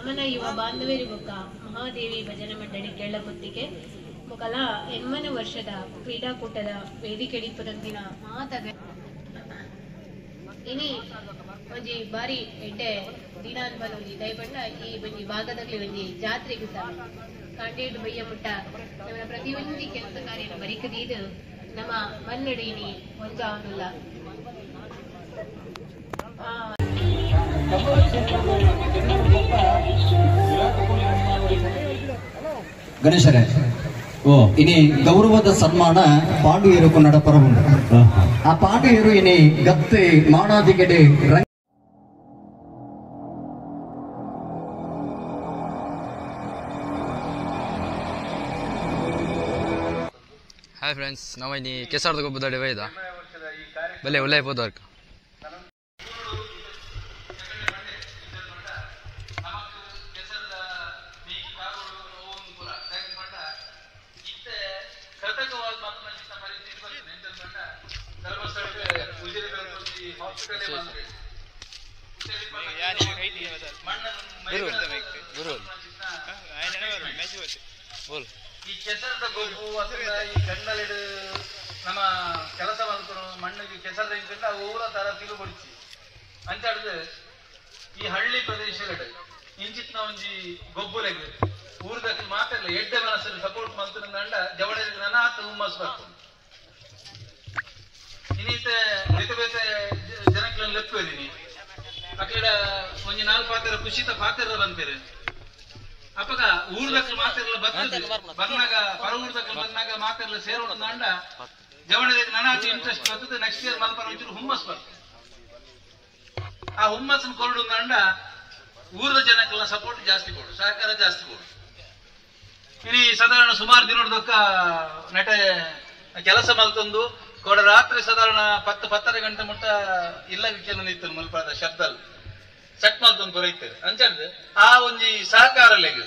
ನಮನ ಯುವ ಬಾಂಧವ್ಯರು ಬೊಕ್ಕ ಮಹಾದೇವಿ ಭಜನೆ ಮಂಡಳಿ ಕೇಳಪೊತ್ತಿಗೆ ಬೊಕಲ 80 ವರ್ಷದ ಕ್ರೀಡಾಕೂಟದ ವೇದಿಕೆ ಡಿಪ್ಪದಂತಿನ ಮಾತಗ ಇನಿ ಒಂಜಿ ಬಾರಿ ಎಡ್ಡೆ ದಿನಾನ್ ಬಲೊಂಜಿ ದಯಬಣ್ಣ ಈ ಒಂಜಿ ಭಾಗದಲ್ಲಿ ಒಂಜಿ ಜಾತ್ರೆಗೆ ಸಹ ಕಾಂಡೇಡು ಬಯ್ಯ ಮುಟ್ಟ ನಮ್ಮ ಪ್ರತಿಯೊಂದು ಕೆಲಸ ಕಾರ್ಯನ ಬರಿಕದೀದು ನಮ್ಮ ಮನ್ನಡಿನಿ ಒಂಜಾವನುಲ್ಲ. ಗಣೇಶರೇ, ಇನಿ ಗೌರವದ ಸನ್ಮಾನ ಪಾಂಡುಯರು ಕನ್ನಡ ಪರವುಂಡು. ಆ ಪಾಂಡುಯರು ಇನಿ ಗತ್ತೆ ಮಾಣಾದಿಗೆಡೆ ಹಾಯ್ ಫ್ರೆಂಡ್ಸ್, ನಾವು ಇಲ್ಲಿ ಕೆಸರ್ದ ಗೊಬ್ಬದಡಿ ಒಯ್ದ ಬಲೆ ಒಳ್ಳೆ ಪೋದರ್ಕ ಈ ಕೆಸರದ ಗೊಬ್ಬು ಅಥವಾ ಈ ಗಂಡಲಿಡು ನಮ್ಮ ಕೆಲಸ ಮಾಡ್ಕೊಂಡು ಮಣ್ಣಿಗೆ ಕೆಸರದ ಇಂದ ಊರ ತರ ತಿರುಗುಡಿಸಿ ಅಂಚಾಡ್ದು ಈ ಹಳ್ಳಿ ಪ್ರದೇಶಗಳು ಇಂಚಿತ್ನ ಒಂಜಿ ಗೊಬ್ಬುಲೆಗ್ ಊರ್ದಕ್ಕೆ ಮಾತಾಡಲ್ಲ ಎಡ್ಡೆ ಮನಸ್ಸಲ್ಲಿ ಸಪೋರ್ಟ್ ಮಾಡ್ತಾರೆ ಅಂಡ ಜವಳಿ ನನ್ನ ಆತ ಹುಮ್ಮಸ್ ಬರ್ತದೆ. ಇನ್ನೀತೆ ಬೇತೆ ಬೇತೆ ಜನಕ್ಲೆನ್ ಲೆಪ್ಪು ಇದೀನಿ ಅಕ್ಲೆಡ ಒಂಜಿ ನಾಲ್ಕು ಪಾತ್ರ ಖುಷಿತ ಪಾತ್ರ ಬಂತೀರಿ. ಅಪ್ಪಗ ಊರ್ದಕ್ಕೆ ಮಾತಿರ್ಲ ಬರ್ತದೆ ಬಂದಾಗ ಪರ ಊರ್ದಕ್ಕೆ ಬಂದಾಗ ಮಾತಿರ್ಲ ಸೇರೋಣ ಅಂಡ ಜವಳಿ ನನ್ನ ಇಂಟ್ರೆಸ್ಟ್ ಬರ್ತದೆ. ನೆಕ್ಸ್ಟ್ ಇಯರ್ ಮಲ್ಪರ ಒಂಚೂರು ಹುಮ್ಮಸ್ ಬರ್ತದೆ. ಆ ಹುಮ್ಮಸ್ನ ಕೊರಡು ಅಂಡ ಊರ್ದ ಜನಕ್ಕೆಲ್ಲ ಸಪೋರ್ಟ್ ಜಾಸ್ತಿ ಕೊಡು, ಸಹಕಾರ ಜಾಸ್ತಿ ಕೊಡು. ಇನಿ ಸಾಧಾರಣ ಸುಮಾರು ದಿನದೊಕ್ಕ ನಟೆ ಕೆಲಸ ಮಲ್ತೊಂದು ಕೊಡ ರಾತ್ರಿ ಸಾಧಾರಣ 10-10:30 ಗಂಟೆ ಮುಟ್ಟ ಇಲ್ಲ ವಿಕೆನ ನಿಂತು ಮುಲ್ಪದ ಶಬ್ದಲ್ ಸೆಟ್ ಮಲ್ತೊಂದು ಬರೈತಾರೆ ಅಂಚಂದ್ರೆ ಆ ಒಂಜಿ ಸಹಕಾರಲೆಗ್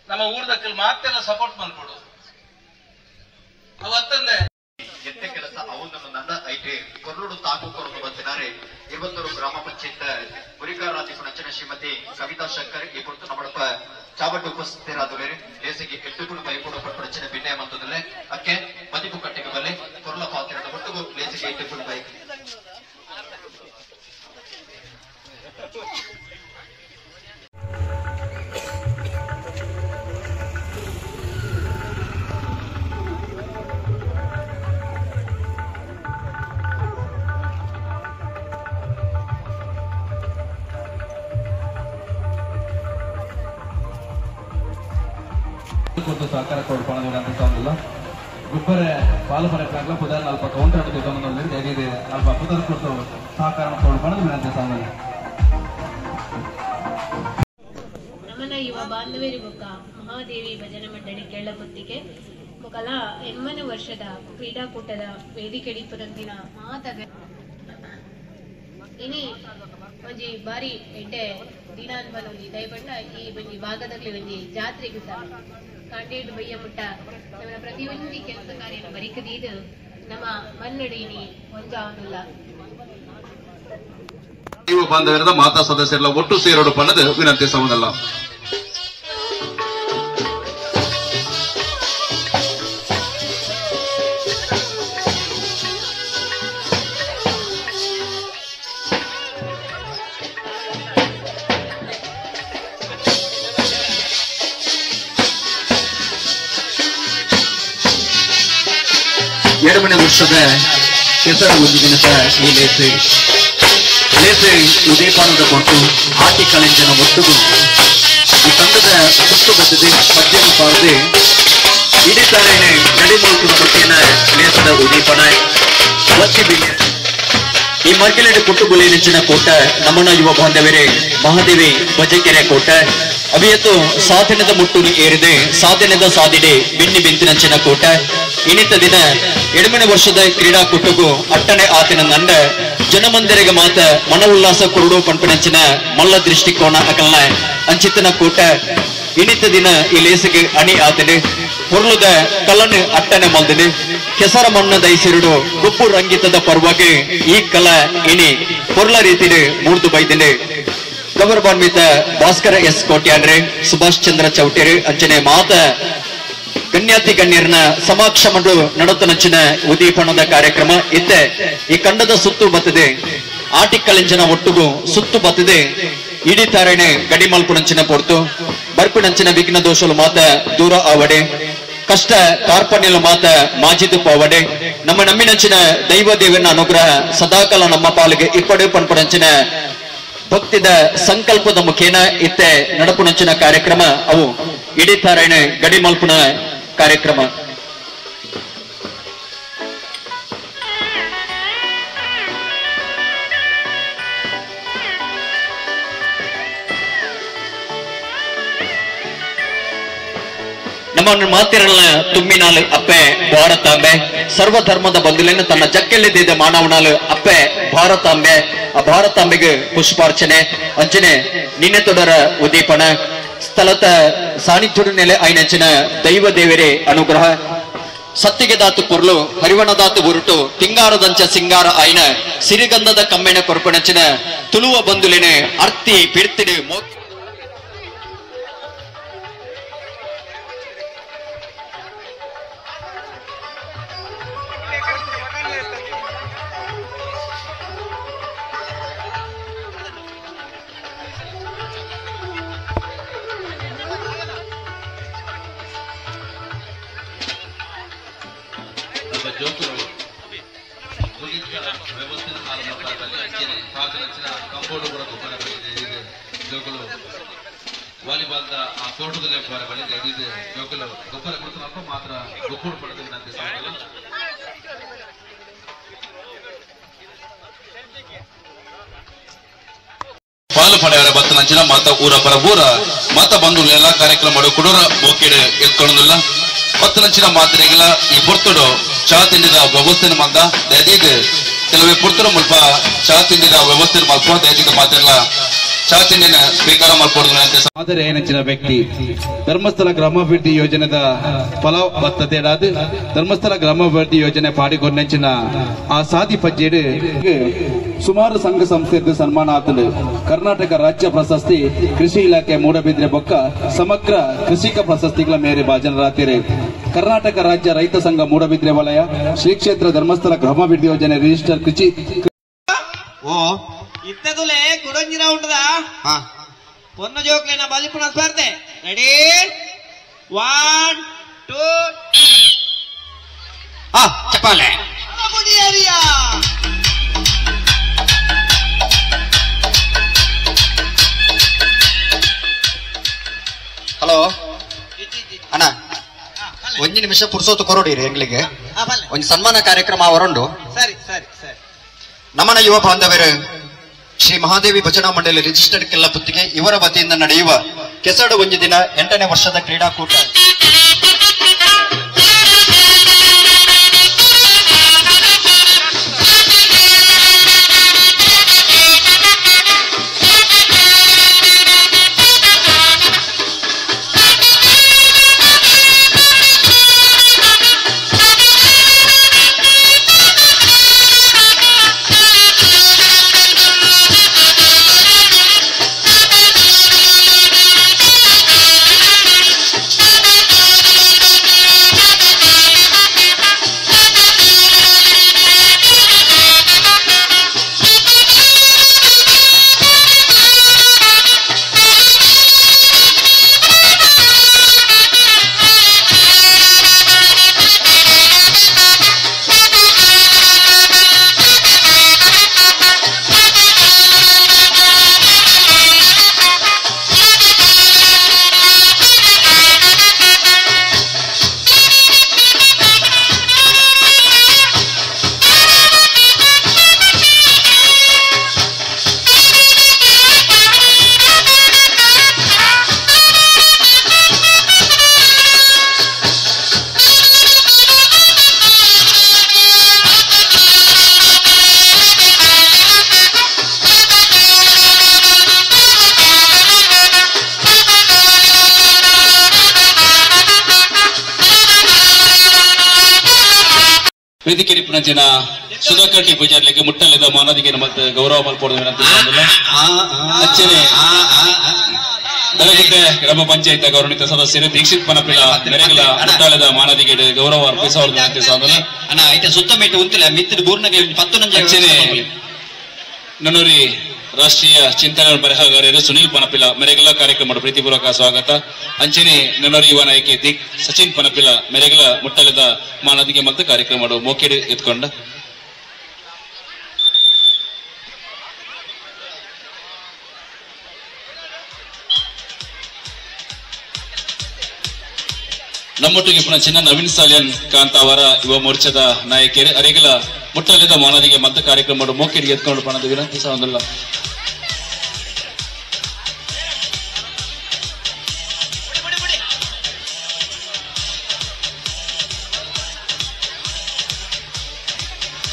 ನಮ್ಮ ಊರ್ದಕ್ಕಲ್ಲಿ ಮಾತೆಲ್ಲ ಸಪೋರ್ಟ್ ಮಲ್ಪಡು ಅವತ್ತಂದೆ ಎತ್ತೆ ಕೆಲಸ ಅವನನ್ನು ನನ್ನ ಐತೆ ಕೊರ್ಲುಡು ತಾಕು ಕೊರಲು ಬಂದಿದ್ದಾರೆ. ಇವತ್ತರು ಗ್ರಾಮ ಪಂಚಾಯತ್ ಗುರಿಕಾರಾಧಿಪುಣಂಚಿನ ಶ್ರೀಮತಿ ಕವಿತಾ ಶಂಕರ್ ಈ ಕುರಿತು ನಮ್ಮಡಪ್ಪ ಚಾವಟ್ಟು ಉಪಸ್ಥಿತರಾದವರು ಲೇಸಿಗೆ ಎಟ್ಟುಕುಡು ಬೈಕೂಡು ಪಟ್ಟುಣಂಚಿನ ಭಿನ್ನಯ ಮಂತದಲ್ಲೇ ಅಕ್ಕೆ ಮದಿಪು ಕಟ್ಟಿಗೆ ಬಲ್ಲೆ ಕೊರ್ಲ ಪಾತ್ರದ ಒಟ್ಟುಗು ಲೇಸಿಗೆ ಎಟ್ಟುಕುಡು ಬೈಕ್ ಕೊಟ್ಟು ಸಹಕಾರ ಕೊಡ್ಪಾಣ ಅಂತ ಸಾಂದಿಲ್ಲ. ಗೊಬ್ಬರ ಪಾಲು ಪರಕ್ಕಾಗಲ ಪುದರ್ ಅಲ್ಪ ಕೌಂಟರ್ ದಯವಿದೆ ಅಲ್ಪ ಪುದರ್ ಕೊಟ್ಟು ಸಹಕಾರ ಕೊಡ್ಪಾಣ ವಿನಂತಿ ಸಾಂದಿಲ್ಲ. ನಮನ ಯುವ ಬಾಂಧವ್ಯರು ಬೊಕ್ಕ ಮಹಾದೇವಿ ಭಜನೆ ಮಂಡಳಿ ಕೇಳಪೊತ್ತಿಗೆ ಬೊಕಲ 80 ವರ್ಷದ ಕ್ರೀಡಾಕೂಟದ ವೇದಿಕೆ ಡಿಪ್ಪದಂತಿನ ಮಾತಗ ಇನಿ ಒಂಜಿ ಬಾರಿ ಎಡ್ಡೆ ದಿನಾನ್ ಬಲೊಂಜಿ ದಯಬಣ್ಣ ಈ ಒಂಜಿ ಭಾಗದಲ್ಲಿ ಒಂಜಿ ಜಾತ್ರೆಗೆ ಸಹ ಕಾಂಡೇಡು ಬಯ್ಯ ಮುಟ್ಟ ನಮ್ಮ ಪ್ರತಿಯೊಂದು ಕೆಲಸ ಕಾರ್ಯನ ಬರಿಕದೀದು ನಮ್ಮ ಮನ್ನಡಿನಿ ಒಂಜಾವನುಲ್ಲ. ಯುವ ಬಾಂಧವ್ಯರದ ಮಾತಾ ಸದಸ್ಯರೆಲ್ಲ ಒಟ್ಟು ಸೇರೋಡು ಪನ್ನದು ವಿನಂತಿ ಸಮದಲ್ಲ. ಎರಡನೇ ವರ್ಷದ ಕೆಸರ ಒಂದು ದಿನದ ಈ ಲೇಸು ಲೇಸು ಉದಯಪಾನದ ಕೊಟ್ಟು ಆಟಿ ಕಳೆಂಜನ ಒಟ್ಟುಗು ಈ ತಂಡದ ಸುತ್ತು ಬತ್ತದೆ ಪದ್ಯನು ಪಾರದೆ ಇಡೀ ತಾರೇನೆ ನಡಿಮೂಲ್ಕುನ ಕೊಟ್ಟಿನ ಲೇಸದ ಉದಯಪಾನ ಒತ್ತಿ ಬಿಲ್ಲೆ ಈ ಮರ್ಕೆಲೆಡೆ ಕೊಟ್ಟುಗುಲೆ ನೆಚ್ಚಿನ ಕೋಟ ನಮನ ಯುವ ಬಾಂಧವರೇ ಮಹಾದೇವಿ ಬಜಕೆರೆ ಕೋಟ ಅವಿಯತ್ತು ಸಾಧನದ ಮುಟ್ಟು ಏರಿದೆ ಸಾಧನದ ಸಾದಿಡೆ ಬಿನ್ನಿ ಬಿಂತಿನಂಚಿನ ಕೋಟ ಇನಿತ ದಿನ 8ನೇ ವರ್ಷದ ಕ್ರೀಡಾಕೂಟಕ್ಕೂ ಅಟ್ಟನೆ ಆತಿನ ನಂಡ ಜನಮಂದಿರಿಗೆ ಮಾತ ಮನ ಉಲ್ಲಾಸ ಕೊರಡು ಪಂಪಿನಂಚಿನ ಮಲ್ಲ ದೃಷ್ಟಿಕೋನ ಅಕಲ್ನ ಅಂಚಿತನ ಕೂಟ ಇನಿತ ದಿನ ಈ ಲೇಸಿಗೆ ಅಣಿ ಆತನೆ ಹೊರ್ಲುದ ಕಲನ್ ಅಟ್ಟನೆ ಮಲ್ದಿನಿ ಕೆಸರ ಮಣ್ಣ ದೈಸಿರುಡು ಗುಪ್ಪು ರಂಗಿತದ ಪರವಾಗಿ ಈ ಕಲ ಇನಿ ಹೊರ್ಲ ರೀತಿಲಿ ಮೂರ್ದು ಬೈದಿನಿ. ಗೌರವಾನ್ವಿತ ಭಾಸ್ಕರ ಎಸ್ ಕೋಟ್ಯಾನ್ರೆ, ಸುಭಾಷ್ ಚಂದ್ರ ಚೌಟೇರಿ ಅಂಚನೆ ಮಾತ ಗಣ್ಯಾತಿ ಗಣ್ಯರನ ಸಮಾಕ್ಷಮಡು ನಡತನಂಚಿನ ಉದೀಪಣದ ಕಾರ್ಯಕ್ರಮ ಇತ್ತೆ ಈ ಕಂಡದ ಸುತ್ತು ಬತ್ತದೆ ಆಟಿಕ್ಕಳಿಂಚನ ಒಟ್ಟುಗು ಸುತ್ತು ಬತ್ತದೆ ಇಡೀ ತಾರಣೆ ಗಡಿಮಲ್ಪುಣಂಚಿನ ಪೊರ್ತು ಬರ್ಪಿಣಂಚಿನ ವಿಘ್ನ ದೋಷಲು ಮಾತ ದೂರ ಆವಡೆ ಕಷ್ಟ ಕಾರ್ಪಣ್ಯಲು ಮಾತ ಮಾಜಿದು ಪಾವಡೆ ನಮ್ಮ ನಮ್ಮಿನಂಚಿನ ದೈವ ದೇವನ ಅನುಗ್ರಹ ಸದಾಕಾಲ ನಮ್ಮ ಪಾಲಿಗೆ ಇಪ್ಪಡೆ ಪನ್ಪುಣಂಚಿನ ಭಕ್ತಿದ ಸಂಕಲ್ಪದ ಮುಖೇನ ಇತ್ತೆ ನಡಪುಣಂಚಿನ ಕಾರ್ಯಕ್ರಮ ಅವು ಇಡೀ ತಾರಣೆ ಗಡಿಮಲ್ಪುಣ ಕಾರ್ಯಕ್ರಮ. ನಮ್ಮ ಮಾತಿರಲ್ಲ ತುಮ್ಮಿನಾಲು ಅಪ್ಪೆ ಭಾರತಾಂಬೆ ಸರ್ವಧರ್ಮದ ಬಂಧುಲೇನು ತನ್ನ ಜಕ್ಕೆಲ್ಲಿದ್ದ ಮಾನವನಾಲು ಅಪ್ಪೆ ಭಾರತಾಂಬೆ ಆ ಭಾರತಾಂಬೆಗೆ ಪುಷ್ಪಾರ್ಚನೆ ಅಂಚನೆ ನಿನ್ನೆ ತೊಡರ ಉದೀಪನ ಸ್ಥಳದ ಸಾನ್ನಿಧ್ಯುಡು ನೆಲೆ ಐನಂಚಿನ ದೈವ ದೇವರೇ ಅನುಗ್ರಹ ಸತ್ತಿಗೆ ದಾತು ಪೊರ್ಲು ಹರಿವಣದಾತು ಉರುಟು ತಿಂಗಾರದಂಚ ಸಿಂಗಾರ ಆಯ್ನ ಸಿರಿಗಂಧದ ಕಮ್ಮೆಣ ಕೊರಪಣಂಚಿನ ತುಳುವ ಬಂಧುಲೇನೆ ಅರ್ತಿ ಪಿರ್ತಿಡು ವಾಲಿಬಾಲ್ ಆ ಕೋರ್ಟದಲ್ಲಿ ಜೋಕುಲು ಗೊಬ್ಬರ ಕೊಡ್ತಾನಪ್ಪ ಮಾತ್ರ ಗೊಬ್ಬರ ಪಡೆದ ಪಾಲು ಪಡೆಯವರ ಬತ್ತನಂಚಿನ ಮಾತ ಊರ ಪರ ಊರ ಮಾತ ಬಂಧುಗಳೆಲ್ಲ ಕಾರ್ಯಕ್ರಮ ಕುಡೂರ ಮೋಕಿಡ್ ಎತ್ಕೊಳ್ಳೋದಿಲ್ಲ ಬತ್ತನಂಚಿನ ಮಾತ್ರೆಗಳ ಈ ಪುರ್ತುಡು ಚಾ ತಿಂಡಿದ ವ್ಯವಸ್ಥೆನ ಮಂದ ದಯದೀದ್ ಕೆಲವೇ ಪುರ್ತುಡು ಮುಲ್ಪ ಚಾ ತಿಂಡಿದ ವ್ಯವಸ್ಥೆ ಮಲ್ಪ ದಯದೀದ ಮಾತೆಲ್ಲ ಚಾ ತಿಂಡಿನ ಸ್ವೀಕಾರ ಮಾಡ್ಕೊಡುದು. ಆದರೆ ನೆಚ್ಚಿನ ವ್ಯಕ್ತಿ ಧರ್ಮಸ್ಥಳ ಗ್ರಾಮಾಭಿವೃದ್ಧಿ ಯೋಜನೆದ ಫಲವತ್ತತೆಡಾದ ಧರ್ಮಸ್ಥಳ ಗ್ರಾಮಾಭಿವೃದ್ಧಿ ಯೋಜನೆ ಪಾಡಿಕೊನೆಂಚಿನ ಆ ಸಾದಿ ಪಜ್ಜೇಡು ಸುಮಾರು ಸಂಘ ಸಂಸ್ಥೆದ್ದು ಸನ್ಮಾನ ಆತನು. ಕರ್ನಾಟಕ ರಾಜ್ಯ ಪ್ರಶಸ್ತಿ ಕೃಷಿ ಇಲಾಖೆ ಮೂಡಬಿದ್ರೆ ಬೊಕ್ಕ ಸಮಗ್ರ ಕೃಷಿಕ ಪ್ರಶಸ್ತಿಗಳ ಮೇರೆ ಭಾಜನರಾತಿರಿ. ಕರ್ನಾಟಕ ರಾಜ್ಯ ರೈತ ಸಂಘ ಮೂಡಬಿದ್ರೆ ವಲಯ ಶ್ರೀ ಕ್ಷೇತ್ರ ಧರ್ಮಸ್ಥಳ ಗ್ರಾಮಾಭಿವೃದ್ಧಿ ಯೋಜನೆ ರಿಜಿಸ್ಟರ್ ಕೃಷಿ ಇತ್ತದುಲೆ ಕುಡೊಂಜಿ ರೌಂಡ್ದ ಪೊನ್ನ ಜೋಕ್ಲೆನ ಬಲಿಪುಣ ಸ್ಪರ್ಧೆ. ರೆಡಿ 1 2 ಚಪ್ಪಾಳೆ. ಹಲೋ ಅಣ್ಣ, ಒಂದು ನಿಮಿಷ ಪುರ್ಸೋತು ಕೊರೊಡಿರಿ ಎಂಗ್ಲಿಗೆ ಒಂದು ಸನ್ಮಾನ ಕಾರ್ಯಕ್ರಮ ಅವರುಂಡು. ಸರಿ ಸರಿ ಸರಿ. ನಮನ ಯುವ ಬಾಂಧವರು ಶ್ರೀ ಮಹಾದೇವಿ ಭಜನಾ ಮಂಡಳಿ ರಿಜಿಸ್ಟರ್ಡ್ ಕೆಲ್ಲಪುತ್ತಿಗೆ ಇವರ ವತಿಯಿಂದ ನಡೆಯುವ ಕೆಸಡು ಒಂದು ದಿನ 8ನೇ ವರ್ಷದ ಕ್ರೀಡಾಕೂಟ ವೇದಿಕೆ ಜನ ಸುಧಾಕರ್ ಟಿ ಪೂಜಾರ್ಲಿಕ್ಕೆ ಮುಟ್ಟಲಿದ ಮಾನದಿಗೆ ಮತ್ತೆ ಗೌರವ ಮಲ್ಪೊಡು ವಿನಂತಿ ಅಚ್ಚನೆ ದಳಗುಡ್ಡೆ ಗ್ರಾಮ ಪಂಚಾಯತ್ ಗೌರವಾನ್ವಿತ ಸದಸ್ಯರು ದೀಕ್ಷಿತ್ ಪನಪಿಳ ಮೆರೆಗಲ ಮುಟ್ಟಾಲದ ಮಾನದಿಗೆ ಗೌರವ ಅರ್ಪಿಸುವ ವಿನಂತಿ ಸಾಧನ ಅಣ್ಣ ಐತೆ ಸುತ್ತಮೇಟು ಉಂತಿಲ್ಲ ಮಿತ್ರ ಬೂರ್ನಗೆ ಪತ್ತು ನಂಜೆ ಅಚ್ಚನೆ ನನ್ನೂರಿ ರಾಷ್ಟ್ರೀಯ ಚಿಂತನೆ ಬರಹಗಾರರು ಸುನೀಲ್ ಪನಪಿಲ ಮೆರೆಗಲ ಕಾರ್ಯಕ್ರಮ ಪ್ರೀತಿಪೂರ್ವಕ ಸ್ವಾಗತ. ಅಂಚನೆ ನನ್ನೂರಿ ಯುವ ನಾಯಕಿ ದಿಕ್ ಸಚಿನ್ ಪನಪಿಲ ಮೆರೆಗಲ ಮುಟ್ಟಲದ ಮಾನದಿಗೆ ಮತ್ತು ಕಾರ್ಯಕ್ರಮ ಮೋಕೆಡು ಎತ್ಕೊಂಡ ನಮ್ಮೊಟ್ಟಿಗೆ ಪುನಃ ಚಿನ್ನ ನವೀನ್ ಸಾಲಿಯನ್ ಕಾಂತಾವರ ಯುವ ಮೋರ್ಚಾದ ನಾಯಕಿಯರು ಅರಿಗಲ ಮುಟ್ಟಲಿದ ಮಾನದಿಗೆ ಮದ್ದ ಕಾರ್ಯಕ್ರಮ ಮೋಕೆಡಿಗೆ ಎತ್ಕೊಂಡು ಪಣದ ವಿನಂತಿ ಸಹ.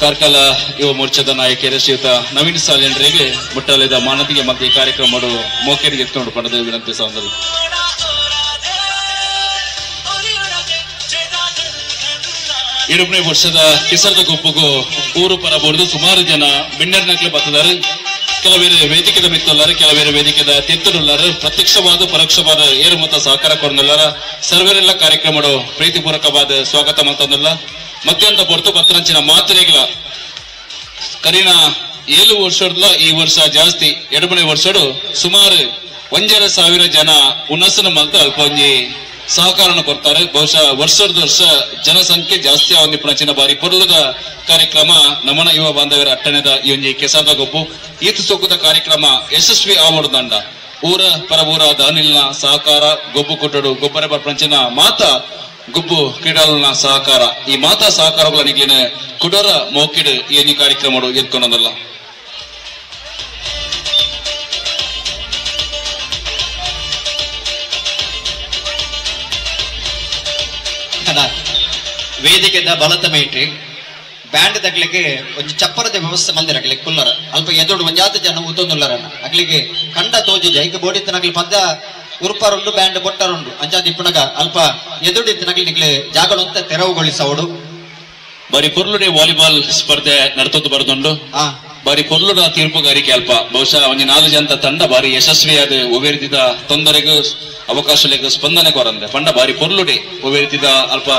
ಕಾರ್ಕಳ ಯುವ ಮೋರ್ಚಾದ ನಾಯಕಿಯರು ಶ್ರೀಯುತ ನವೀನ್ ಸಾಲಿಯನ್ರಿಗೆ ಮುಟ್ಟಲಿದ ಮಾನದಿಗೆ ಮತ್ತೆ ಈ ಕಾರ್ಯಕ್ರಮ ಮೋಕೆಡಿಗೆ ಎತ್ಕೊಂಡು ಪಣದ ವಿನಂತಿ ಸಹ. ಎರಡನೇ ವರ್ಷದ ಕೆಸರದ ಗುಂಪುಗೂ ಊರು ಪರಬಹುದು ಸುಮಾರು ಜನ ಬಿಣ್ಣರ್ನಕ್ಲೆ ಬತ್ತಿದ್ದಾರೆ. ಕೆಲವೇರು ವೇದಿಕೆದ ಮಿತ್ತುಲ್ಲಾರು, ಕೆಲವೇರು ವೇದಿಕೆದ ತಿತ್ತುಲ್ಲಾರು, ಪ್ರತ್ಯಕ್ಷವಾದ ಪರೋಕ್ಷವಾದ ಏರು ಮತ್ತು ಸಹಕಾರ ಕೊಡನುಲ್ಲಾರ. ಸರ್ವರೆಲ್ಲ ಕಾರ್ಯಕ್ರಮ ಪ್ರೀತಿಪೂರ್ವಕವಾದ ಸ್ವಾಗತ ಮಂತಂದಿಲ್ಲ. ಮತ್ಯಂತ ಪೊರ್ತು ಪತ್ರಂಚಿನ ಮಾತ್ರೆಗಳ ಕರೀನ 7 ವರ್ಷದ ಈ ವರ್ಷ ಜಾಸ್ತಿ 2ನೇ ವರ್ಷಡು ಸುಮಾರು 1,500 ಜನ ಉನ್ನಸನ ಮಲ್ತ ಅಲ್ಪ ಒಂಜಿ ಸಹಕಾರನ ಕೊಡ್ತಾರೆ. ಬಹುಶಃ ವರ್ಷದ ವರ್ಷ ಜನಸಂಖ್ಯೆ ಜಾಸ್ತಿ ಆವಂದಿ ಪುಣಚಿನ ಬಾರಿ ಪೊರ್ಲುದ ಕಾರ್ಯಕ್ರಮ ನಮನ ಯುವ ಬಾಂಧವ್ಯರ ಅಟ್ಟಣೆದ ಈ ಒಂಜಿ ಕೆಸದ ಗೊಬ್ಬು ಈತು ಸೊಕ್ಕುದ ಕಾರ್ಯಕ್ರಮ ಯಶಸ್ವಿ ಆವಡ್ದಂಡ ಊರ ಪರವೂರ ದಾನಿಲ್ನ ಸಹಕಾರ ಗೊಬ್ಬು ಕೊಟ್ಟಡು ಗೊಬ್ಬರ ಪಂಚಿನ ಮಾತಾ ಗೊಬ್ಬು ಕ್ರೀಡಾಳುನ ಸಹಕಾರ ಈ ಮಾತಾ ಸಹಕಾರಗಳ ನಿಗ್ಲಿನ ಕುಡೋರ ಮೋಕಿಡ್ ಈ ಒಂಜಿ ಕಾರ್ಯಕ್ರಮ ಎತ್ಕೊಂಡಲ್ಲ. ವೇದಿಕೆದ ಬಲತ ಮೇಟ್ರಿ ಬ್ಯಾಂಡ್ ತಗ್ಲಿಕ್ಕೆ ಒಂಜಿ ಚಪ್ಪರದ ವ್ಯವಸ್ಥೆ ಮಂದಿರ ಅಗ್ಲಿಗೆ ಕುಲ್ಲರ ಅಲ್ಪ ಎದುರು ಒಂಜಾತ ಜನ ಉತ್ತೊಂದುಲ್ಲರನ್ನ ಅಗ್ಲಿಗೆ ಕಂಡ ತೋಜು ಜೈಕ ಬೋಡಿತ್ತನಗ್ಲಿ ಪದ್ದ ಉರುಪಾರುಂಡು ಬ್ಯಾಂಡ್ ಬೊಟ್ಟರುಂಡು ಅಂಚಾದ ಇಪ್ಪುನಗ ಅಲ್ಪ ಎದುಡಿತ್ತನಗ್ಲಿ ನಿಗ್ಲಿ ಜಾಗಲೊಂತ ತೆರವುಗೊಳಿಸವಡು. ಬಾರಿ ಪೊರ್ಲುಡೆ ವಾಲಿಬಾಲ್ ಸ್ಪರ್ಧೆ ನಡ್ತೊಂದು ಬರದುಂಡು. ಬಾರಿ ಪೊರ್ಲುಡ ತೀರ್ಪುಗಾರಿಕೆ ಅಲ್ಪ ಬಹುಶಃ ಒಂಜಿ 4 ಜನ ತಂಡ ಬಾರಿ ಯಶಸ್ವಿಯಾದ ಒವೇರಿದ ತೊಂದರೆಗೂ ಅವಕಾಶಗಳಿಗೆ ಸ್ಪಂದನೆ ಕೊರಂದೆ ಪಂಡ ಬಾರಿ ಪೊರ್ಲುಡೆ ಒವೇರಿದ ಅಲ್ಪ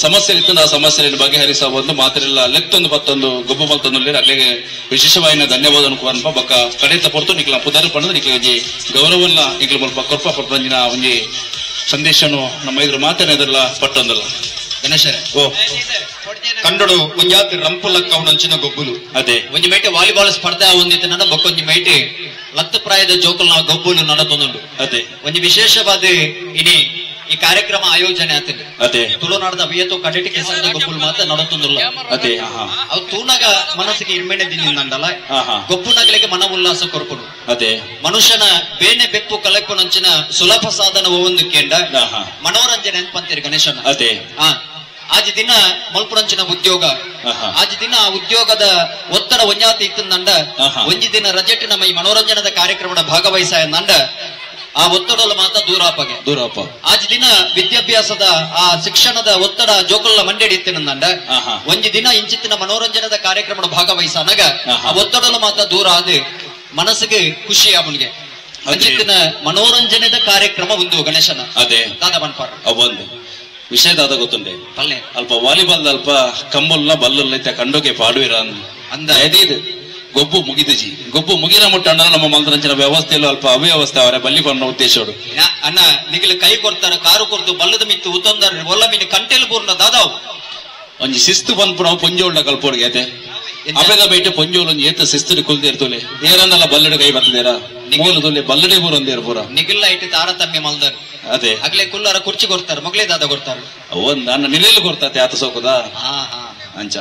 ಸಮಸ್ಯೆ ಇತ್ತು. ಆ ಸಮಸ್ಯೆಯನ್ನು ಬಗೆಹರಿಸಬಹುದು ಮಾತ್ರ ಲೆತ್ತೊಂದು ಪತ್ತೊಂದು ಗೊಬ್ಬು ಮಲ್ತೊಂದು ಅಲ್ಲಿಗೆ ವಿಶೇಷವಾಗಿ ಧನ್ಯವಾದ ಕೊರನ್ಪ ಬಕ್ಕ ಕಡೆತ ಪೊರ್ತು ನಿಕ್ಲ ಪುದರ್ ಪಂಡ ನಿಕ್ಲ ಒಂಜಿ ಗೌರವಲ್ಲ ನಿಕ್ಲ ಮುಲ್ಪ ಕೊರ್ಪ ಪೊರ್ತಂಜಿನ ಒಂಜಿ ಸಂದೇಶನು ನಮ್ಮ ಇದ್ರ ಮಾತೇನೆದಲ್ಲ ಪಟ್ಟೊಂದಲ್ಲ. ಗಣೇಶರೇ ಓ ಕಂಡಡು ಒಂಜಾತಿ ರಂಪುಲಕ್ಕ ಅವನಂಚಿನ ಗೊಬ್ಬುಲು ಅದೇ ಒಂಜಿ ಮೈಟೆ ವಾಲಿಬಾಲ್ ಸ್ಪರ್ಧೆ ಒಂದಿತ್ತು ನನ್ನ ಬೊಕ್ಕೊಂಜಿ ಮೈಟೆ ಲತ್ತ ಪ್ರಾಯದ ಜೋಕುಲ್ ನಾವು ಗೊಬ್ಬುಲು ನಡತೊಂದುಂಡು. ಅದೇ ಒಂಜಿ ವಿಶೇಷವಾದ ಇನಿ ಈ ಕಾರ್ಯಕ್ರಮ ಆಯೋಜನೆ ಆಗ್ತದೆ. ಅದೇ ತುಳುನಾಡದ ಅವಿಯತು ಕಡೆಟಿ ಕೆಸರದ ಗೊಬ್ಬುಲು ಮಾತ್ರ ನಡತೊಂದುಲ್ಲ. ಅದೇ ಅವು ತೂನಗ ಮನಸ್ಸಿಗೆ ಇರ್ಮೆಣೆ ದಿಂದಂಡಲ್ಲ ಗೊಬ್ಬುನಗಲಿಗೆ ಮನ ಉಲ್ಲಾಸ ಕೊರ್ಪುಡು. ಅದೇ ಮನುಷ್ಯನ ಬೇನೆ ಬೆಪ್ಪು ಕಲೆಪ್ಪುನಂಚಿನ ಸುಲಭ ಸಾಧನ ಒಂದು ಕೇಂದ್ರ ಮನೋರಂಜನೆ ಅನ್ಪಂತೀರಿ ಗಣೇಶನ. ಅದೇ ಆಜಿ ದಿನ ಮಲ್ಪುರಂಚಿನ ಉದ್ಯೋಗ ಆಜಿ ದಿನ ಉದ್ಯೋಗದ ಒತ್ತಡ ಒಂಜಾತಿ ಇತ್ತಂದಂಡ ಒಂಜಿ ದಿನ ರಜೆಟ್ ನಮ್ಮ ಈ ಮನೋರಂಜನದ ಕಾರ್ಯಕ್ರಮದ ಭಾಗವಹಿಸಾಯಂದಂಡ ಆ ಒತ್ತಡಲ ಮಾತ್ರ ದೂರಾಪಗೆ ದೂರಾಪ. ಆಜಿ ದಿನ ವಿದ್ಯಾಭ್ಯಾಸದ ಆ ಶಿಕ್ಷಣದ ಒತ್ತಡ ಜೋಕುಲ್ಲ ಮಂಡೆಡಿ ಇತ್ತಿನಂದಂಡ ಒಂಜಿ ದಿನ ಇಂಚಿತ್ತಿನ ಮನೋರಂಜನದ ಕಾರ್ಯಕ್ರಮದ ಭಾಗವಹಿಸನಾಗ ಆ ಒತ್ತಡಲ ಮಾತ್ರ ದೂರ ಆದ ಮನಸ್ಸಿಗೆ ಖುಷಿ ಅವನಿಗೆ ಅಂಚಿತ್ತಿನ ಮನೋರಂಜನೆದ ಕಾರ್ಯಕ್ರಮ ಒಂದು ಗಣೇಶನ. ಅದೇ ದಾದ ಮನ್ಪಾರ ಒಂದು ವಿಷಯದಾದ ಗೊತ್ತುಂಡೆ ಅಲ್ಪ ವಾಲಿಬಾಲ್ ಅಲ್ಪ ಕಂಬುಲ್ನ ಬಲ್ಲುಲ್ಲ ಕಂಡೋಕೆ ಪಾಡುವಿರ ಅಂದ ಇದು ಗೊಬ್ಬು ಮುಗಿದಜಿ ಗೊಬ್ಬು ಮುಗಿನ ಮುಟ್ಟಣ್ಣ ನಮ್ಮ ಮಂತ್ರಂಚನ ವ್ಯವಸ್ಥೆಯಲ್ಲೂ ಅಲ್ಪ ಅವ್ಯವಸ್ಥೆ ಅವರ ಬಲ್ಲಿ ಬಣ್ಣ ಉದ್ದೇಶೋಡು. ಅಣ್ಣ ನಿಗಿಲ ಕೈ ಕೊಡ್ತಾರ ಕಾರು ಕೊಡ್ತು ಬಲ್ಲದ ಮಿತ್ತು ಉತ್ತಂದರ ಒಲ್ಲ ಮೀನು ಕಂಟೆಲ್ ಪೂರ್ಣ ದಾದಾವು ಒಂಜಿ ಶಿಸ್ತು ಬಂದ್ಪುಣ ಪೊಂಜೋಳ್ನ ಕಲ್ಪೋಡ್ಗೆ ಅದೇ ಅಪೇದ ಬೈಟೆ ಪೊಂಜೋಳು ಒಂಜಿ ಏತ ಶಿಸ್ತು ಕುಲ್ದೇರ್ತೋಲೆ ಏರನ್ನಲ್ಲ ಬಲ್ಲಡೆ ಕೈ ಬರ್ತದೇರಾ ಮೂಲದಲ್ಲಿ ಬಲ್ಲಡೆ ಪೂರ ಒಂದೇರು ಪೂರ ನಿಗಿಲ್ಲ ಇಟ್ಟು ತಾರತಮ್ಯ ಮಲ್ದರ್. ಅದೇ ಅಗ್ಲೆ ಕುಲ್ಲರ ಕುರ್ಚಿ ಕೊಡ್ತಾರ ಮಗಳೇ ದಾದ ಕೊಡ್ತಾರ ಒಂದ್ ಅನ್ನ ನಿಲೆಯಲ್ಲಿ ಕೊಡ್ತಾತೆ ಆತ ಸೋಕುದ ಅಂಚ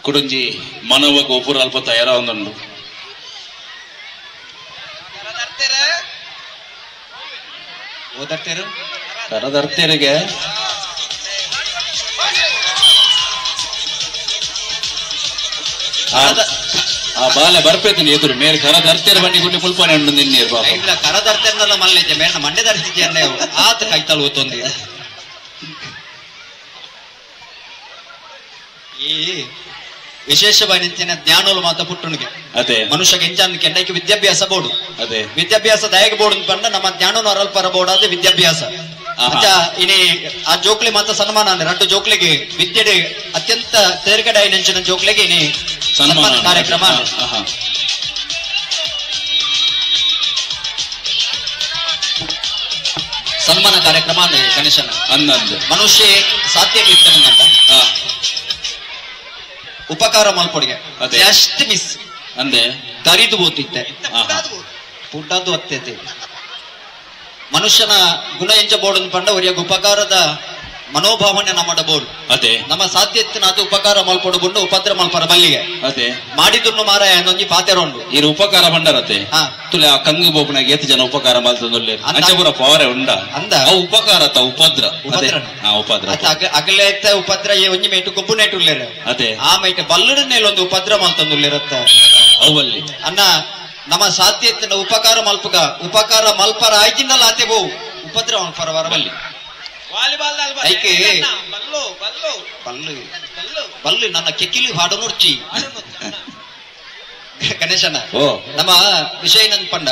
ಕುಡುಂಜಿ ಮನವ ಗೋಪುರ ಅಲ್ಪ ತಯಾರ ಒಂದುಂಡು. ಕರದರ್ತೇರಿಗೆ ಆ ಬಾಲೆ ಬರ್ಪೇತೀನಿ ಎದುರು ಮೇರೆ ಕರದರ್ತೇರ ಬಂಡಿ ಗುಂಡಿ ಮುಲ್ಪಾನೆ ಉಂಡು ನಿನ್ನೇರು ಪಾಪ. ಇಲ್ಲ ಕರದರ್ತೇರಲ್ಲ ಮಲ್ಲೆಜ್ಜೆ ಮೇರೆ ಮಂಡೆ ದರ್ತಿದ್ದೆ ಆತ ಕೈತಾಳು ಓತೊಂದಿ. ಈ ವಿಶೇಷವಾಗಿ ಜ್ಞಾನೋಲು ಮಾತ ಪುಟ್ಟುಣಿಗೆ ಅದೇ ಮನುಷ್ಯಗೆ ಎಂಚಾನ್ ಕೆಂಡಕ್ಕೆ ವಿದ್ಯಾಭ್ಯಾಸ ಬೋರ್ಡು. ಅದೇ ವಿದ್ಯಾಭ್ಯಾಸ ದಯಗೆ ಬೋರ್ಡು ಪಂಡ ನಮ್ಮ ಜ್ಞಾನನು ಅರಲ್ಪರ ಬೋರ್ಡ್ ಅದು ವಿದ್ಯಾಭ್ಯಾಸ. ಅಂಚ ಇನಿ ಆ ಜೋಕ್ಲಿ ಮಾತ ಸನ್ಮಾನ ಅಂದ್ರೆ ರಡ್ಡು ಜೋಕ್ಲಿಗೆ ವಿದ್ಯೆಡೆ ಅತ್ಯಂತ ತೇರ್ಗಡೆ ನೆಂಚಿನ ಜೋಕ್ಲಿಗೆ ಇನಿ ಸನ್ಮಾನ ಕಾರ್ಯಕ್ರಮ. ಸನ್ಮಾನ ಕಾರ್ಯಕ್ರಮ ಅಂದ್ರೆ ಗಣೇಶನ ಅಂದಂದು ಮನುಷ್ಯ ಸಾಧ್ಯ ಇರ್ತಾನಂತ ಉಪಕಾರ ಮಲ್ಪೊಡಿಗೆ ಜಸ್ಟ್ ಮಿಸ್ ಅಂದೆ ದರಿದು ಓದಿತ್ತೆ ಪುಡ್ಡದ್ದು ಅತ್ತೈತೆ. ಮನುಷ್ಯನ ಗುಣ ಎಂಚ ಬೋರ್ಡ್ ಪಂಡ ಒರಿಯಾಗ ಉಪಕಾರದ ಮನೋಭಾವನೆ ನಮ್ಮ ಬೋರ್ಡ್. ಅದೇ ನಮ್ಮ ಸಾಧ್ಯತೆ ನಾತು ಉಪಕಾರ ಮಲ್ಪೊಡು ಬುಂಡು ಉಪದ್ರ ಮಲ್ಪರ ಬಲ್ಲಿಗೆ ಅದೇ ಮಾಡಿದುನ್ನು ಮಾರಾಯ ಒಂಜಿ ಪಾತೆರೊಂಡು ಇರು ಉಪಕಾರ ಬಂಡರತೆ ತುಲೆ ಆ ಕಂಗು ಬೋಪನಾಗ ಏತ್ ಜನ ಉಪಕಾರ ಮಲ್ತಂದುಲ್ಲೆ ಅಂಚಪುರ ಪವರೆ ಉಂಡ ಅಂದ ಅವು ಉಪಕಾರ ತ ಉಪದ್ರ. ಉಪದ್ರ ಉಪದ್ರ ಅಗಲೇತ ಉಪದ್ರ ಒಂಜಿ ಮೇಟು ಗೊಬ್ಬು ನೇಟುಲ್ಲೇರ. ಅದೇ ಆ ಮೇಟು ಬಲ್ಲುಡ ನೇಲ್ ಒಂದು ಉಪದ್ರ ಮಲ್ತಂದುಲ್ಲೇರತ್ತ ಅವಲ್ಲಿ ಅನ್ನ ನಮ್ಮ ಸಾಧ್ಯತೆ ಉಪಕಾರ ಮಲ್ಪುಗ ಉಪಕಾರ ಮಲ್ಪರ ಆಯ್ತಿಂದಲ್ಲ ಆತೆ ಬೋ ಉಪದ್ರ ಮಲ್ಪರ ವರ ಬಲ್ಲಿ ಬಲ್ಲು ಬಲ್ಲು ನನ್ನ ಕೆಕ್ಕಿಲಿ ಹಾಡು ನೋಡ್ಚಿ ಗಣೇಶನ ನಮ್ಮ ವಿಷಯ ನನ್ ಪಂಡ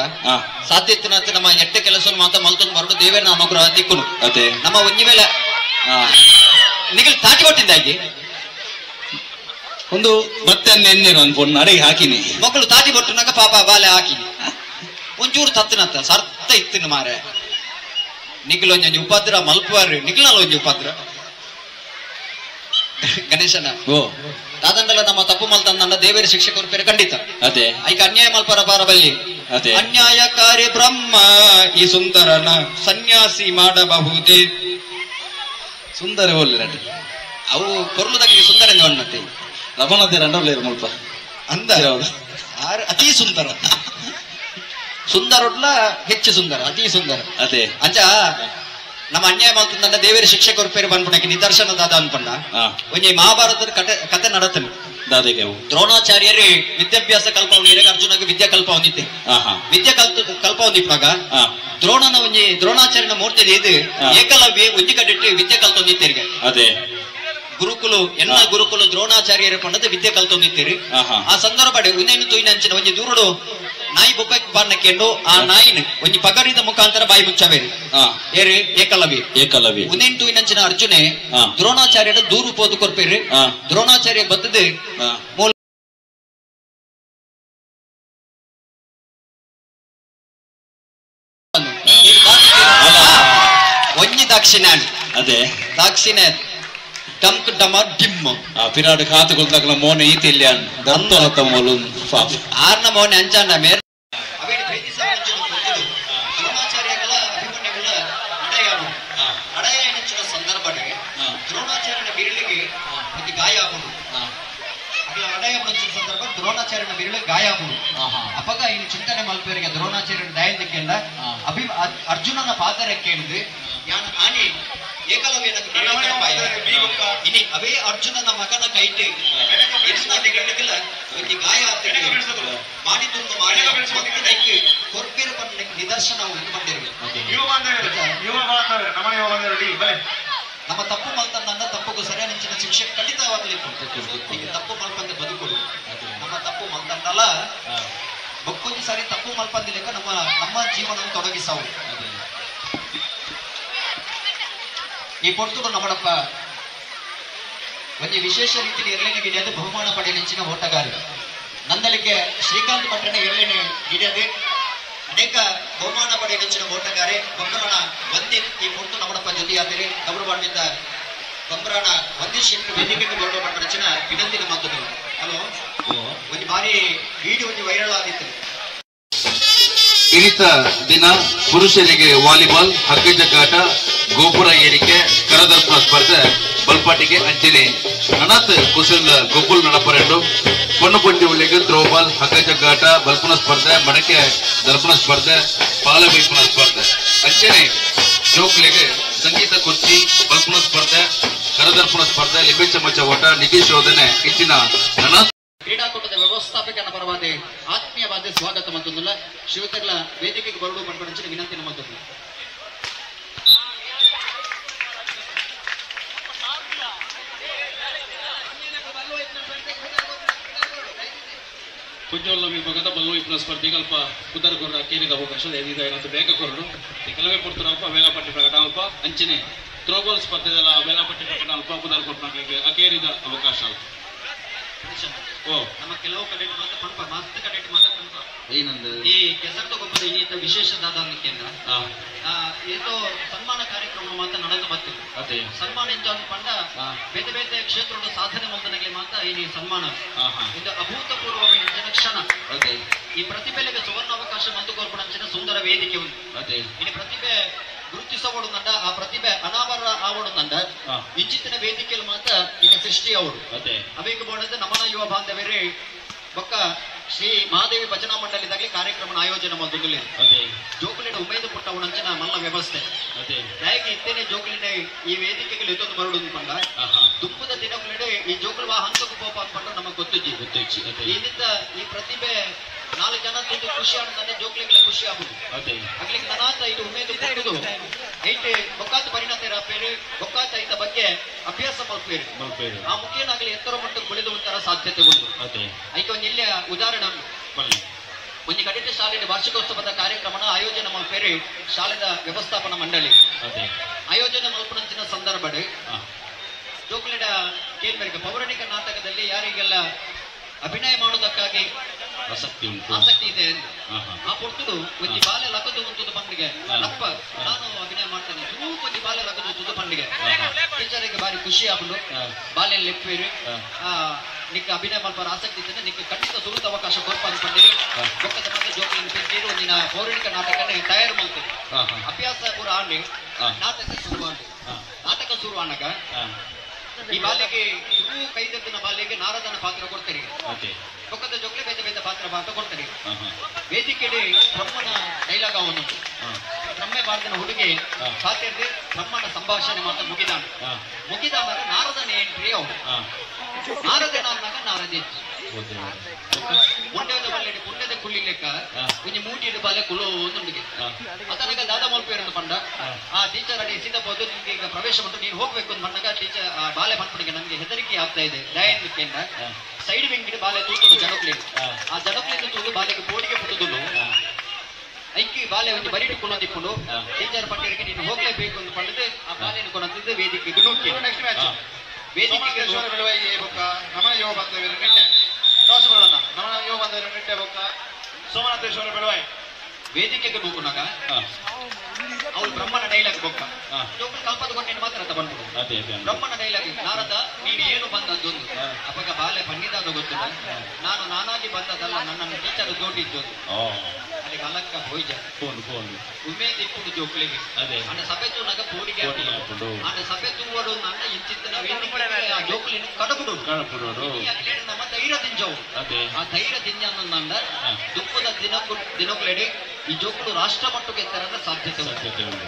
ಸಾಧ್ಯತೆ ನಮ್ಮ ಎಟ್ಟೆ ಕೆಲಸ ಮಾತ್ರ ಮಲ್ತೊಂದು ಬರಡು ದೇವೇನ ಅನುಗ್ರಹ ತಿಕ್ಕುನು. ಅದೇ ನಮ್ಮ ಒಂಜಿ ಮೇಲೆ ನಿಗಲ್ ತಾಟಿ ಕೊಟ್ಟಿದ್ದಾಗಿ ಒಂದು ಮತ್ತೆ ಎಣ್ಣೆ ಒಂದು ಪೊಣ್ಣು ಅಡಿಗೆ ಹಾಕಿನಿ ಮಕ್ಕಳು ತಾಟಿ ಕೊಟ್ಟನಾಗ ಪಾಪ ಬಾಲೆ ಹಾಕಿನಿ ಒಂಚೂರು ತತ್ತಿನತ್ತ ಸರ್ತ ಇತ್ತಿನ ಮಾರೆ ನಿಖಿಲ್ ಒಂಜಿ ಉಪದ್ರ ಮಲ್ಪುವಾರು ನಿಖಿಲಲ್ಲ ಒಂಜಿ ಉಪದ್ರ ಗಣೇಶನ ತಾದಂಡಲ ನಮ್ಮ ತಪ್ಪು ಮಲ್ತಂದ ದೇವೇರಿ ಶಿಕ್ಷಕರು ಪೇರು ಖಂಡಿತ. ಅದೇ ಐಕ ಅನ್ಯಾಯ ಮಲ್ಪರ ಬಾರ ಬಲ್ಲಿ ಅದೇ ಅನ್ಯಾಯಕಾರಿ ಬ್ರಹ್ಮ ಈ ಸುಂದರನ ಸನ್ಯಾಸಿ ಮಾಡಬಹುದೇ. ಸುಂದರ ಒಳ್ಳೆ ನಟ ಅವು ಕೊರ್ಲುದಕ್ಕೆ ಸುಂದರ ಅನ್ನತ್ತೆ ರಮಣದೇ ರಂಡೋಲೇರು ಮುಲ್ಪ ಅಂದ ಅತಿ ಸುಂದರ ಸುಂದರೊಡ್ಲ ಹೆಚ್ಚು ಸುಂದರ ಅತಿ ಸುಂದರ. ಅದೇ ಅಂಚ ನಮ್ಮ ಅನ್ಯಾಯ ಮಾಡ್ತಂದ ದೇವೇರಿ ಶಿಕ್ಷಕರು ಪೇರು ಬಂದ್ಪುಣಕ್ಕೆ ನಿದರ್ಶನ ದಾದ ಅನ್ಪಣ್ಣ ಒಂಜಿ ಮಹಾಭಾರತದ ಕತೆ ನಡತನು. ದ್ರೋಣಾಚಾರ್ಯರು ವಿದ್ಯಾಭ್ಯಾಸ ಕಲ್ಪ ಅರ್ಜುನಗೆ ವಿದ್ಯಾ ಕಲ್ಪ ಹೊಂದಿತ್ತೆ. ವಿದ್ಯಾ ಕಲ್ಪ ಹೊಂದಿಪ್ಪಾಗ ದ್ರೋಣನ ಒಂಜಿ ದ್ರೋಣಾಚಾರ್ಯನ ಮೂರ್ತಿ ಇದು ಏಕಲವ್ಯ ಒಂಜಿ ಕಟ್ಟಿಟ್ಟು ವಿದ್ಯೆ ಕಲ್ತೊಂದಿತ್ತೇರಿಗೆ. ಅದೇ ಗುರುಕುಲು ಎಲ್ಲ ಗುರುಕುಲು ದ್ರೋಣಾಚಾರ್ಯರು ಪಂಡದ ವಿದ್ಯೆ ಕಲ್ತೊಂದಿತ್ತೀರಿ. ಆ ಸಂದರ್ಭ ಉನ್ನೇನು ತುಯ್ನಂಚಿನ ಒಂಜಿ ದೂರುಡು ನಾಯಿ ಬೊಬ್ಬಕ್ಕೆ ಬಾರ್ನಕ್ಕೆಂಡು ಆ ನಾಯಿನ ಒಂಜಿ ಪಗರಿದ ಮುಖಾಂತರ ಬಾಯಿ ಮುಚ್ಚಬೇರು ಏರು ಏಕಲವ್ಯ ಏಕಲವ್ಯ ಉನ್ನೇನು ತುಯ್ನಂಚಿನ ಅರ್ಜುನೆ ದ್ರೋಣಾಚಾರ್ಯರ ದೂರು ಪೋದು ಕೊರ್ಪೇರು. ದ್ರೋಣಾಚಾರ್ಯ ಬತ್ತದು ಮೂಲ ಒಂಜಿ ದಾಕ್ಷಿಣ ಅದೇ ದಾಕ್ಷಿಣ ಡಂಕ್ ಡಮ ಡಿಮ್ ಆ ಪಿರಾಡು ಕಾತು ಕೊಲ್ತಾಕಲ ಮೋನೆ ಈತಿ ಇಲ್ಲ ದಂತೋಲತ್ತ ಮೋಲು ಪಾಪ ಆರ್ನ ಮೋನೆ ಅಂಚಾಂಡ ಮೇರ್ ದ್ರೋಣಾಚಾರ್ಯಗಳ ಅಭಿಮನ್ಯುಗಳ ಅಡಯಾನು ಅಡಯ ಎನ್ನುವ ಸಂದರ್ಭಡೆ ದ್ರೋಣಾಚಾರ್ಯನ ಬಿರುಳಿಗೆ ಒಂದು ಗಾಯ ಆಗುದು. ಅಗಲ ಅಡಯ ಸಂದರ್ಭ ದ್ರೋಣಾಚಾರ್ಯನ ಬಿರುಳಿಗೆ ಗಾಯ ಆಗುದು. ಅಪಗ ಇನ್ನು ಚಿಂತನೆ ಮಲ್ಪೇರಿಗೆ ದ್ರೋಣಾಚಾರ್ಯನ ದಯಂದಕ್ಕೆಲ್ಲ ಅಭಿ ಅರ್ಜುನನ ಪಾದರ ಕೇಳಿದು ಯಾನ ಆನೆ ಏಕಲವ್ಯನ ಇನಿ ಅವೇ ಅರ್ಜುನನ ಮಗನ ಕೈಟೆ ಒಂಜಿ ಗಾಯ ಮಾಡಿದ್ದೊಂದು ಮಾಡಿ ಕೊರ್ಪೇರು ನಿದರ್ಶನ ಬಂದಿರಬೇಕು. ನಮ್ಮ ತಪ್ಪು ಮಲ್ತಂದ ತಪ್ಪುಗೂ ಸರಿಯಾದ ಶಿಕ್ಷೆ ಖಂಡಿತವಾಗ್ಲಿ. ಈಗ ತಪ್ಪು ಮಲ್ಪಂದೆ ಬದುಕುಡು ನಮ್ಮ ತಪ್ಪು ಮಲ್ತಂದಲ್ಲ ಬೊಕ್ಕೊಂಜಿ ಸಾರಿ ತಪ್ಪು ಮಲ್ಪಂದಿಲೆಕ್ಕ ನಮ್ಮ ನಮ್ಮ ಜೀವನವನ್ನು ತೊಡಗಿಸಾವು. ಈ ಪೊರ್ತುಡು ನಮ್ಮಡಪ್ಪ ಒಂಜಿ ವಿಶೇಷ ರೀತಿಯಲ್ಲಿ ಎರಳನೆ ಗಿಡಿಯದು ಬಹುಮಾನ ಪಡೆಯಲಿಂಚಿನ ಓಟಗಾರ ನಂದಲಿಕ್ಕೆ ಶ್ರೀಕಾಂತ್ ಭಟ್ರನ ಎರಳನೆ ಗಿಡಿಯದು ಅನೇಕ ಬಹುಮಾನ ಪಡೆಯಲಿಂಚಿನ ಓಟಗಾರೆ ಬಂಬ್ರಾಣ ಒಂದಿ ಈ ಪೊರ್ತು ನಮ್ಮಡಪ್ಪ ಜೊತೆಯಾದರೆ ಗೌರವಾನ್ವಿತ ಬಂಬ್ರಾಣ ಒಂದಿ ಶೆಟ್ಟಿ ವೇದಿಕೆಗೆ ಗೌರವ ಪಡೆದ ವಿನಂತಿ ನಮ್ಮ ಹಲೋ ಒಂದು ಬಾರಿ ವಿಡಿಯೋ ಒಂದು ವೈರಲ್ ಆಗಿತ್ತು. ಇರಿತ ದಿನ ಪುರುಷರಿಗೆ ವಾಲಿಬಾಲ್, ಹಗ್ಗಜಗ್ಗಾಟ, ಗೋಪುರ ಏರಿಕೆ, ಕರದರ್ಪಣ ಸ್ಪರ್ಧೆ, ಬಲ್ಪಾಟಿಗೆ ಅಂಚನೆ ಅನಾಥ ಕುಶಲ ಗೊಬ್ಬುಲ್ ನಡಪರೆಂಡು ಪೊಣ್ಣು ಪಂಜುಗಳಿಗೆ ಥ್ರೋಬಾಲ್, ಹಗ್ಗಜಗ್ಗಾಟ, ಬಲ್ಪನ ಸ್ಪರ್ಧೆ, ಮಡಕೆ ದರ್ಪಣ ಸ್ಪರ್ಧೆ, ಪಾಲ ಬೈಪನ ಸ್ಪರ್ಧೆ, ಅಂಚನೆ ಜೋಕ್ಲಿಗೆ ಸಂಗೀತ ಕುರ್ಚಿ, ಬಲ್ಪನ ಸ್ಪರ್ಧೆ, ಕರದರ್ಪಣ ಸ್ಪರ್ಧೆ, ಲಿಂಬೆ ಚಮಚ ಓಟ, ನಿಧಿ ಶೋಧನೆ ಹೆಚ್ಚಿನ ಅನಾಥ ಕ್ರೀಡಾಕೂಟದ ವ್ಯವಸ್ಥಾಪಕನ ಪರವಾದ ಆತ್ಮೀಯವಾದ ಸ್ವಾಗತ ಮತ್ತೊಂದಲ್ಲ ಶಿವಕರ್ಲ ವೇದಿಕೆಗೆ ಬರಡು ಪಡ್ಪಡಿಸಿದ ವಿನಂತಿ ಮತ್ತೊಂದು. ಪೊಂಜೋಲ ವಿಭಾಗದ ಬಲ್ಲು ಇಪ್ಪುನ ಸ್ಪರ್ಧೆಗೆ ಅಲ್ಪ ಪುದರ್ ಕೊರಡ ಕೇರಿದ ಅವಕಾಶ ಏನಾದ್ರು ಬೇಗ ಕೊರಡು. ಕೆಲವೇ ಪೊರ್ತುಡು ಅಲ್ಪ ವೇಳಾಪಟ್ಟಿ ಪ್ರಕಟ ಅಲ್ಪ ಅಂಚನೆ ಥ್ರೋಬಾಲ್ ಸ್ಪರ್ಧೆದಲ್ಲ ವೇಳಾಪಟ್ಟಿ ಪ್ರಕಟ ಅಲ್ಪ ಪುದರ್ ಕೊರಡ ಅಕೇರಿದ ಅವಕಾಶ ಅಲ್ಪ. ಓ ನಮ್ಮ ಕೆಲವು ಕಡೆ ಮಾತ್ರ ಪಂಪ ಮಸ್ತ್ ಕಡೆ ಮಾತ್ರ ಪಂಪ ಏನಂದ್ರೆ ಈ ಕೆಸರು ತಗೊಬ್ಬದ ಇನ್ನಿತ ವಿಶೇಷ ದಾದಾನಿಕೆಂದ್ರ ಏತೋ ಸನ್ಮಾನ ಕಾರ್ಯಕ್ರಮ ಮಾತ್ರ ನಡೆದು ಬರ್ತಿದೆ. ಅದೇ ಸನ್ಮಾನ ಇಂಚ ಪಂಡ ಬೇತೆ ಬೇತೆ ಕ್ಷೇತ್ರದ ಸಾಧನೆ ಮಂತನಗೆ ಮಾತ್ರ ಈ ಸನ್ಮಾನ ಇದು ಅಭೂತಪೂರ್ವ ಕ್ಷಣ. ಅದೇ ಈ ಪ್ರತಿಭೆಗೆ ಸುವರ್ಣ ಅವಕಾಶ ಮಂತು ಕೋರ್ಪಣಂಚಿನ ಸುಂದರ ವೇದಿಕೆ ಉಂಟು. ಅದೇ ಇನ್ನು ಪ್ರತಿಭೆ ಗುರುತಿಸಬಡುದಂಡ ಆ ಪ್ರತಿಭೆ ಅನಾವರ ಆವಡುದಂಡ ಇಂಚಿತ್ತಿನ ವೇದಿಕೆಯಲ್ಲಿ ಮಾತ್ರ ಇನ್ನು ಸೃಷ್ಟಿ ಅವರು. ಅದೇ ಅವೇಗ ಬೋಡದ ನಮನ ಯುವ ಬಾಂಧವರೇ ಬೊಕ್ಕ ಶ್ರೀ ಮಹಾದೇವಿ ಭಜನಾ ಮಂಡಳಿದಾಗಲಿ ಕಾರ್ಯಕ್ರಮ ಆಯೋಜನೆ ಮಾಡಿದಲ್ಲಿ ಅದೇ ಜೋಕುಲಿನ ಉಮೇದು ಪುಟ್ಟವಣಂಚಿನ ಮಲ್ಲ ವ್ಯವಸ್ಥೆ. ಅದೇ ದಯಗೆ ಇತ್ತೇನೆ ಜೋಕುಲಿನ ಈ ವೇದಿಕೆಗೆ ಇತ್ತೊಂದು ಬರಡು ಪಂಡ ದುಪ್ಪದ ದಿನಕುಲಿಡೆ ಈ ಜೋಕುಲು ಆ ಹಂತಕ್ಕೂ ಪೋಪ ಅಂದ್ಕೊಂಡ್ರೆ ನಮಗೆ ಗೊತ್ತಿಜ್ಜಿ. ಗೊತ್ತಿಜ್ಜಿ. ಇದರಿಂದ ಈ ಪ್ರತಿಭೆ ನಾಲ್ಕು ಜನ ತಿಂದು ಖುಷಿ ಆಡೋದಂದ್ರೆ ಜೋಕ್ಲಿಗೆಲ್ಲ ಖುಷಿ ಆಗುದು. ಅಗ್ಲಿಕ್ಕೆ ನನಾತ ಇದು ಉಮೇದು ಪುಟ್ಟುದು ಐತೆ ಬೊಕ್ಕಾತ ಪರಿಣತರ ಪೇರು ಬೊಕ್ಕಾತ ಐತ ಬಗ್ಗೆ ಅಭ್ಯಾಸ ಮಲ್ಪೇರು ಆ ಮುಖೇನಾಗಲಿ ಎತ್ತರ ಮಟ್ಟಕ್ಕೆ ಬೆಳೆದು ಒಂಥರ ಸಾಧ್ಯತೆ ಉಂಟು. ಐಕೆ ಒಂದು ಇಲ್ಲಿಯ ಉದಾಹರಣೆ ಒಂದು ಕಡಿತ ಶಾಲೆಯ ವಾರ್ಷಿಕೋತ್ಸವದ ಕಾರ್ಯಕ್ರಮನ ಆಯೋಜನೆ ಮಲ್ಪೇರು ಶಾಲೆದ ವ್ಯವಸ್ಥಾಪನಾ ಮಂಡಳಿ ಆಯೋಜನೆ ಮಲ್ಪನಂಚಿನ ಸಂದರ್ಭ ಜೋಕುಲಿಡ ಕೇಳ್ಬೇಕು ಪೌರಾಣಿಕ ನಾಟಕದಲ್ಲಿ ಯಾರಿಗೆಲ್ಲ ಅಭಿನಯ ಮಾಡುವುದಕ್ಕಾಗಿ ಆಸಕ್ತಿ ಉಂಟು ಆಸಕ್ತಿ ಇದೆ ಎಂದು ಆ ಪೊರ್ತುಡು ಒಂಜಿ ಬಾಲೆ ಲಗದು ಉಂಟುದು ಪಂಡಿಗೆ ಅಪ್ಪ ನಾನು ಅಭಿನಯ ಮಾಡ್ತೇನೆ ಸುರೂಪ ಒಂಜಿ ಬಾಲೆ ಲಗದು ಉಂಟುದು ಪಂಡಿಗೆ ಟೀಚರಿಗೆ ಬಾರಿ ಖುಷಿ ಆಗುಂಡು ಬಾಲೆ ಲೆಪ್ಪೇರು ನಿಕ್ಕ ಅಭಿನಯ ಮಲ್ಪರ ಆಸಕ್ತಿ ಇದ್ದರೆ ನಿಕ್ಕ ಖಂಡಿತ ಸುರುತ ಅವಕಾಶ ಕೊರ್ಪ ಅನ್ಕೊಂಡಿರಿ ಬೊಕ್ಕದ ಮತ್ತೆ ಜೋಕುಲಿನ ಪಿಂಚೀರು ಒಂದಿನ ಪೌರಾಣಿಕ ನಾಟಕನೇ ತಯಾರು ಮಾಡ್ತೇನೆ. ಅಭ್ಯಾಸ ಪೂರ ಆಂಡಿ ನಾಟಕ ಶುರು ಆಂಡಿ ನಾಟಕ ಶುರು ಆನಾಗ ಈ ಬಾಲೆಗೆ ಶುರು ಕೈದತ್ತಿನ ಬಾಲೆಗೆ ನಾರದನ ಪಾತ್ರ ಕೊಡ್ತಾರೆ. ಬೊಕ್ಕದ ಜೋಕ್ಲೆ ಬೇತೆ ಬೇತೆ ಪಾತ್ರ ಪಾತ್ರ ಕೊಡ್ತಾರೆ. ವೇದಿಕೆಡೆ ಬ್ರಹ್ಮನ ಡೈಲಾಗ್ ಅವನು ಬ್ರಹ್ಮೆ ಭಾರತನ ಹುಡುಗಿ ಪಾತ್ರ ಬ್ರಹ್ಮನ ಸಂಭಾಷಣೆ ಮಾತ್ರ ಮುಗಿದಾನ ಮುಗಿದಾನಾಗ ನಾರದನ ಎಂಟ್ರಿ ಅವನು ನಾರದನ ಅಂದಾಗ ನಾರದೆ ಮುಂಡೆದ ಬಲ್ಲೆ ಪುಣ್ಯದ ಕುಳ್ಳಿ ಲೆಕ್ಕ ಒಂಜಿ ಮೂಟಿಡು ಬಾಲೆ ಕುಲೋ ಒಂದುಂಡಿಗೆ ಅದನಗ ದಾದಾ ಮಲ್ಪೇರನ್ನು ಪಂಡ ಆ ಟೀಚರ್ ಅಡಿ ಸೀದಾ ನಿಮ್ಗೆ ಈಗ ಪ್ರವೇಶ ಉಂಟು ನೀನು ಹೋಗ್ಬೇಕು ಅಂತ ಬಂದಾಗ ಟೀಚರ್ ಆ ಬಾಲೆ ಪಂಪನಿಗೆ ನಮ್ಗೆ ಹೆದರಿಕೆ ಆಗ್ತಾ ಇದೆ ದಯನ್ಲಿಕ್ಕೆಂದ ಸೈಡ್ ವಿಂಗ್ ಬಾಲೆ ತೂತುದು ಜನಕ್ಲಿಂಗ್ ಆ ಜನಕ್ಲಿಂದ ತೂದು ಬಾಲೆಗೆ ಬೋಡಿಗೆ ಪುಟ್ಟುದು ಐಕಿ ಬಾಲೆ ಒಂದು ಬರಿಟು ಕುಣದಿಪ್ಪುಂಡು ಟೀಚರ್ ಪಂಡಿರಿಗೆ ನೀನು ಹೋಗ್ಲೇಬೇಕು ಅಂತ ಪಂಡದು ಆ ಬಾಲೆಯನ್ನು ಕೊಡಂತಿದ್ದು ವೇದಿಕೆಗೆ ನುಗ್ಗಿ ನೆಕ್ಸ್ಟ್ ಮ್ಯಾಚ್ ವೇದಿಕೆಗೆ ನಮನ ಯುವ ಬಾಂಧವ್ಯರು ನಿಟ್ಟೆ ಟಾಸ್ ಬರೋಣ ನಮನ ಯುವ ಬಾಂಧವ್ಯರು ನಿಟ್ಟೆ ಬೊಕ್ಕ ಸೋಮನಾಥೇಶ್ವರ ಬೆಳವಾಯಿ ವೇದಿಕೆಗೆ ನುಗ್ಗುನಾಗ ಅವಳು ಬ್ರಹ್ಮನ ಡೈಲಾಗ್ ಬೊಕ್ಕ ಜೋಕುಲು ಕಲ್ಪದ ಕೊಟ್ಟೆ ಮಾತ್ರ ಅಂತ ಬಂದ್ಬಿಡು ಬ್ರಹ್ಮನ ಡೈಲಾಗ್ ನಾರದ ನೀನು ಏನು ಬಂದದ್ದು ಅಪ್ಪಗ ಬಾಲೆ ಪಂಡಿತಾದ ಗೊತ್ತಿಲ್ಲ ನಾನು ನಾನಾಗಿ ಬಂದದಲ್ಲ ನನ್ನನ್ನು ಟೀಚರ್ ಜೋಡಿದ್ದು ಅಲ್ಲಿ ಅಲಕ್ಕ ಹೋಯ್ಜ ಉಮೇದ್ ಇಪ್ಪುಡು ಜೋಕುಲಿಗೆ ಅಣ್ಣ ಸಭೆ ತೂನಾಗ ಪೋಡಿಗೆ ಅಣ್ಣ ಸಭೆ ತೂವರು ನನ್ನ ಇಂಚಿತ್ತಿನ ವೇದಿಕೆ ಆ ಜೋಕುಲಿನ ಕಡಬುಡು ನಮ್ಮ ಧೈರ್ಯ ದಿಂಜವು ಆ ಧೈರ್ಯ ದಿಂಜ ಅನ್ನೊಂದ ದುಃಖದ ದಿನಕುಲೆಡೆ ಈ ಜೋಕುಲು ರಾಷ್ಟ್ರ ಮಟ್ಟಕ್ಕೆ ಎತ್ತರದ ಸಾಧ್ಯತೆ ಉಂಟು.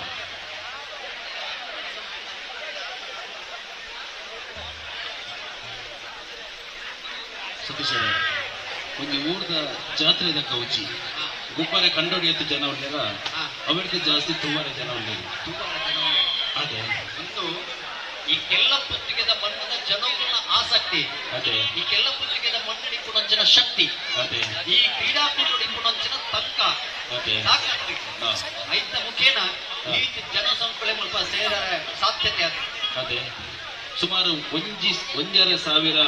ಸತೀಶರ ಒಂದು ಊರ್ದ ಜಾತ್ರೆದ ಕೌಚಿ ಗುಬ್ಬಾರೆ ಕಂಡೊಡಿಯತ್ತು ಜನ ಉಳ್ಳೇರ ಅವರಿಗೆ ಜಾಸ್ತಿ ತುವಾರೆ ಜನ ಉಳ್ಳೇರು. ಅದೇ ಒಂದು ಈ ಕೆಲ್ಲ ಪುತ್ತಿಗೆದ ಮಣ್ಣದ ಜನಗಳ ಆಸಕ್ತಿ ಅದೇ ಈ ಕೆಲ್ಲ ಪುತ್ತಿಗೆದ ಮಣ್ಣಡಿ ಪುಣಂಚಿನ ಶಕ್ತಿ ಅದೇ ಈ ಕ್ರೀಡಾಕೂಟಡಿ ಪುಣಂಚಿನ ತಕ್ಕ ಅದೇ ತಾಕತ್ತು ಐತ ಮುಖೇನ ಈ ಜನ ಸಂಕುಳೆ ಮುಲ್ಪ ಸೇರ ಸಾಧ್ಯತೆ ಅದು. ಅದೇ ಸುಮಾರು 1,500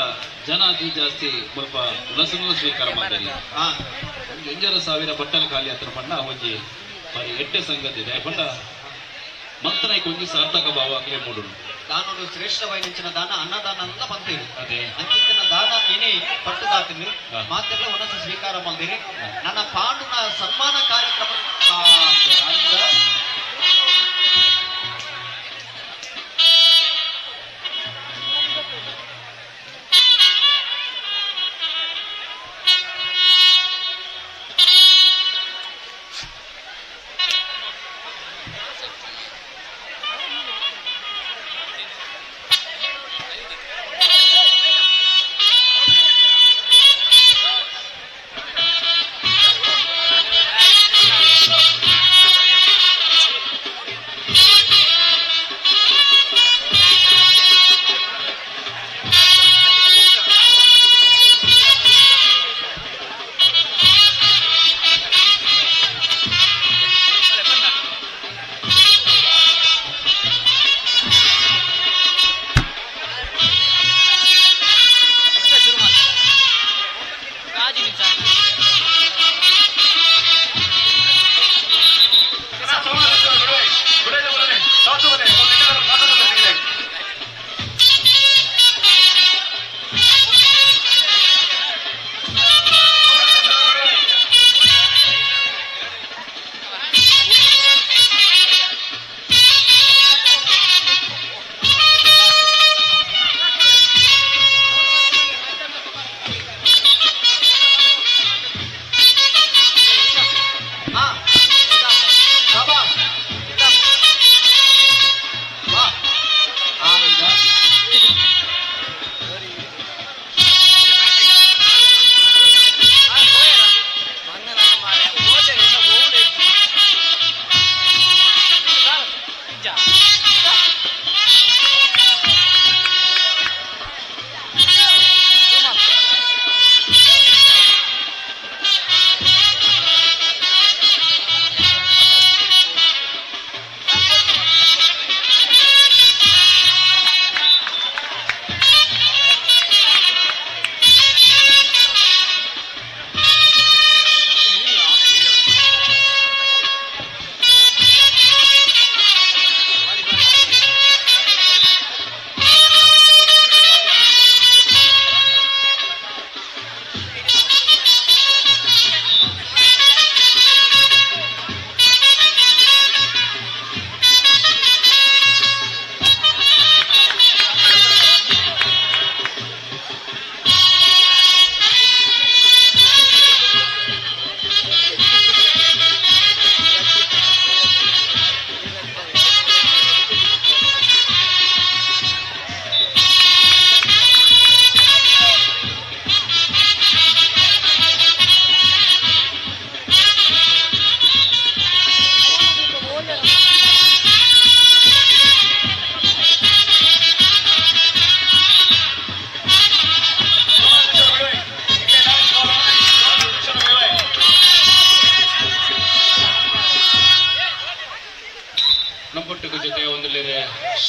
ಜನ ಅತಿ ಜಾಸ್ತಿ ಸ್ವಲ್ಪ ಉಲಸನ್ನು ಸ್ವೀಕಾರ ಮಾಡ್ತಾರೆ. 1,500 ಬಟ್ಟಲು ಖಾಲಿ ಹತ್ರ ಪಂಡ ಒಂಜಿ ಬಾರಿ ಎಡ್ಡೆ ಸಂಗತಿ ಇದೆ ಪಂಡ ಮಂತ್ರನಾಯ್ಕ ಒಂಜಿ ಸಾರ್ಥಕ ಭಾವ ಆಗಲೇ ಮೂಡು ದಾನೋಡು ಶ್ರೇಷ್ಠವಾಯಿನ ದಾನ ಅನ್ನದಾನ ಅಂತ ಬಂತೀವಿ ಅದೇ ಅಂಚಿತ್ತಿನ ದಾನ ಇನಿ ಪಟ್ಟುದಾತೀನಿ ಮಾತೆಲ್ಲ ಒನಸ ಸ್ವೀಕಾರ ಮಾಡಿರಿ ನನ್ನ ಪಾಂಡುನ ಸನ್ಮಾನ ಕಾರ್ಯಕ್ರಮ Thank you.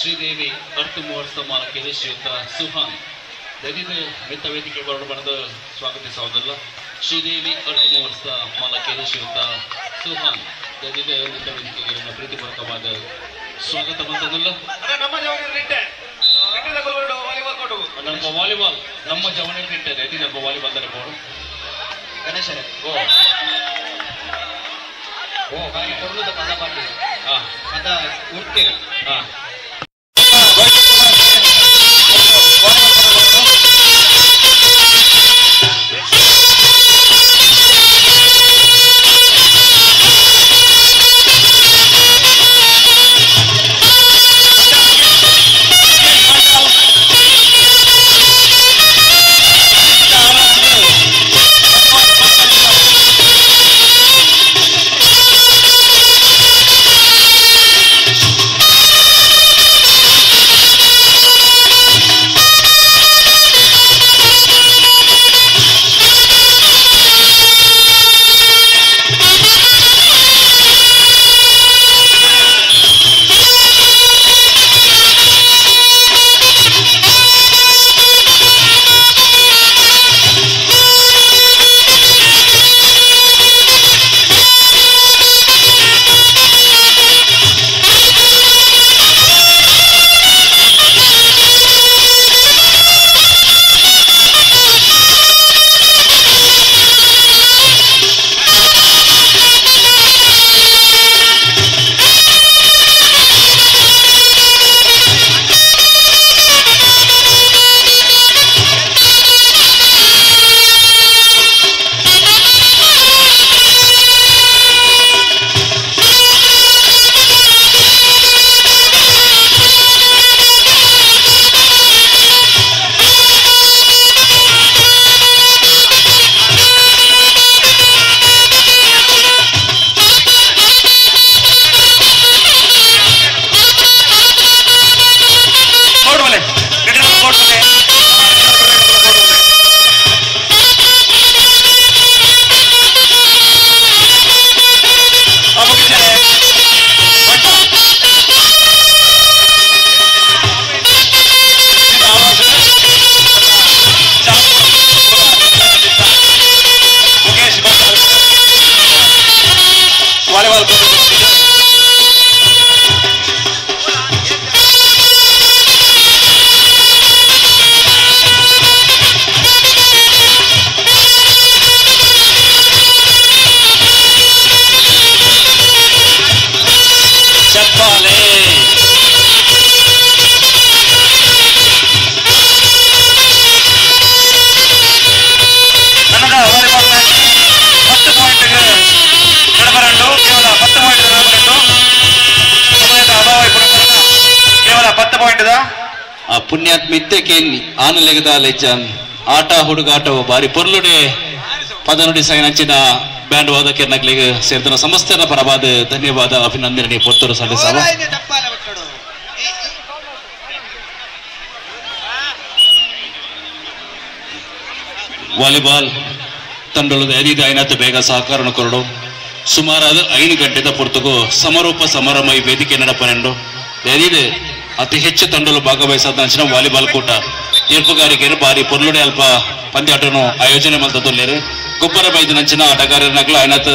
ಶ್ರೀದೇವಿ ಅರ್ಥ ಮೂವರ್ಸ ಮಾಲಕರು ಶ್ರೀಯುತ ಸುಹಾನ್ ದಲಿತ ಮಿತ್ತ ವೇದಿಕೆ ಬರಡು ಬಣದ ಸ್ವಾಗತಿಸುವುದಲ್ಲ. ಶ್ರೀದೇವಿ ಅರ್ಥ ಮೂವರ್ಸ ಮಾಲಕರು ಶ್ರೀಯುತ ಸುಹಾನ್ ದಲಿತ ಮಿತ್ತ ವೇದಿಕೆಗೆ ಪ್ರೀತಿಪೂರ್ವಕವಾದ ಸ್ವಾಗತ ಬಂದದಲ್ಲ. ನಮ್ಮ ವಾಲಿಬಾಲ್ ನಮ್ಮ ಜವನಿ ಇಟ್ಟದೆ ನಮ್ಮ ವಾಲಿಬಾಲ್ ಬೋರ್ಡು ಗಣೇಶರ ಓ ಓ ಹಾಗೆ ಕೊಡುವುದ ಪದ ಪಾಟಿ ಪದ ಉರ್ಕೆ ಪುಣ್ಯಾತ್ಮಿತ್ಯಕೇನ್ ಆನಲೆಗದ ಲೆಜ್ಜನ್ ಆಟ ಹುಡುಗಾಟವು ಬಾರಿ ಪೊರ್ಲುಡೆ ಪದನುಡಿ ಸೈನಂಚಿನ ಬ್ಯಾಂಡ್ ವಾದಕರ್ನಕ್ಲಿಗೆ ಸೇರಿದ ಸಮಸ್ತರ ಪರವಾದ ಧನ್ಯವಾದ ಅಭಿನಂದನೆ ಪೊರ್ತರು ಸಲ್ಲಿಸವ. ವಾಲಿಬಾಲ್ ತಂಡದ ಐದು ಐನಾತ ಬೇಗ ಸಹಕಾರ ಕೊರಡು ಸುಮಾರಾದ 5 ಗಂಟೆದ ಪೊರ್ತುಗು ಸಮರೂಪ ಸಮಾರಂಭ ಈ ವೇದಿಕೆ ನಡಪನೆಂಡು ಐದು ಅತಿ ಹೆಚ್ಚು ತಂಡಲು ಭಾಗವಹಿಸಾದ ವಾಲಿಬಾಲ್ ಕೂಟ ತೀರ್ಪುಗಾರಿಕೆಯರು ಬಾರಿ ಪೊರ್ಲುಡೆ ಅಲ್ಪ ಪಂದ್ಯಾಟನು ಆಯೋಜನೆ ಮಲ್ತದೊಲ್ಲೇರು ಗೊಬ್ಬರ ಬೈದಿನಂಚಿನ ಆಟಗಾರನಗ್ಲ ಐನಾತ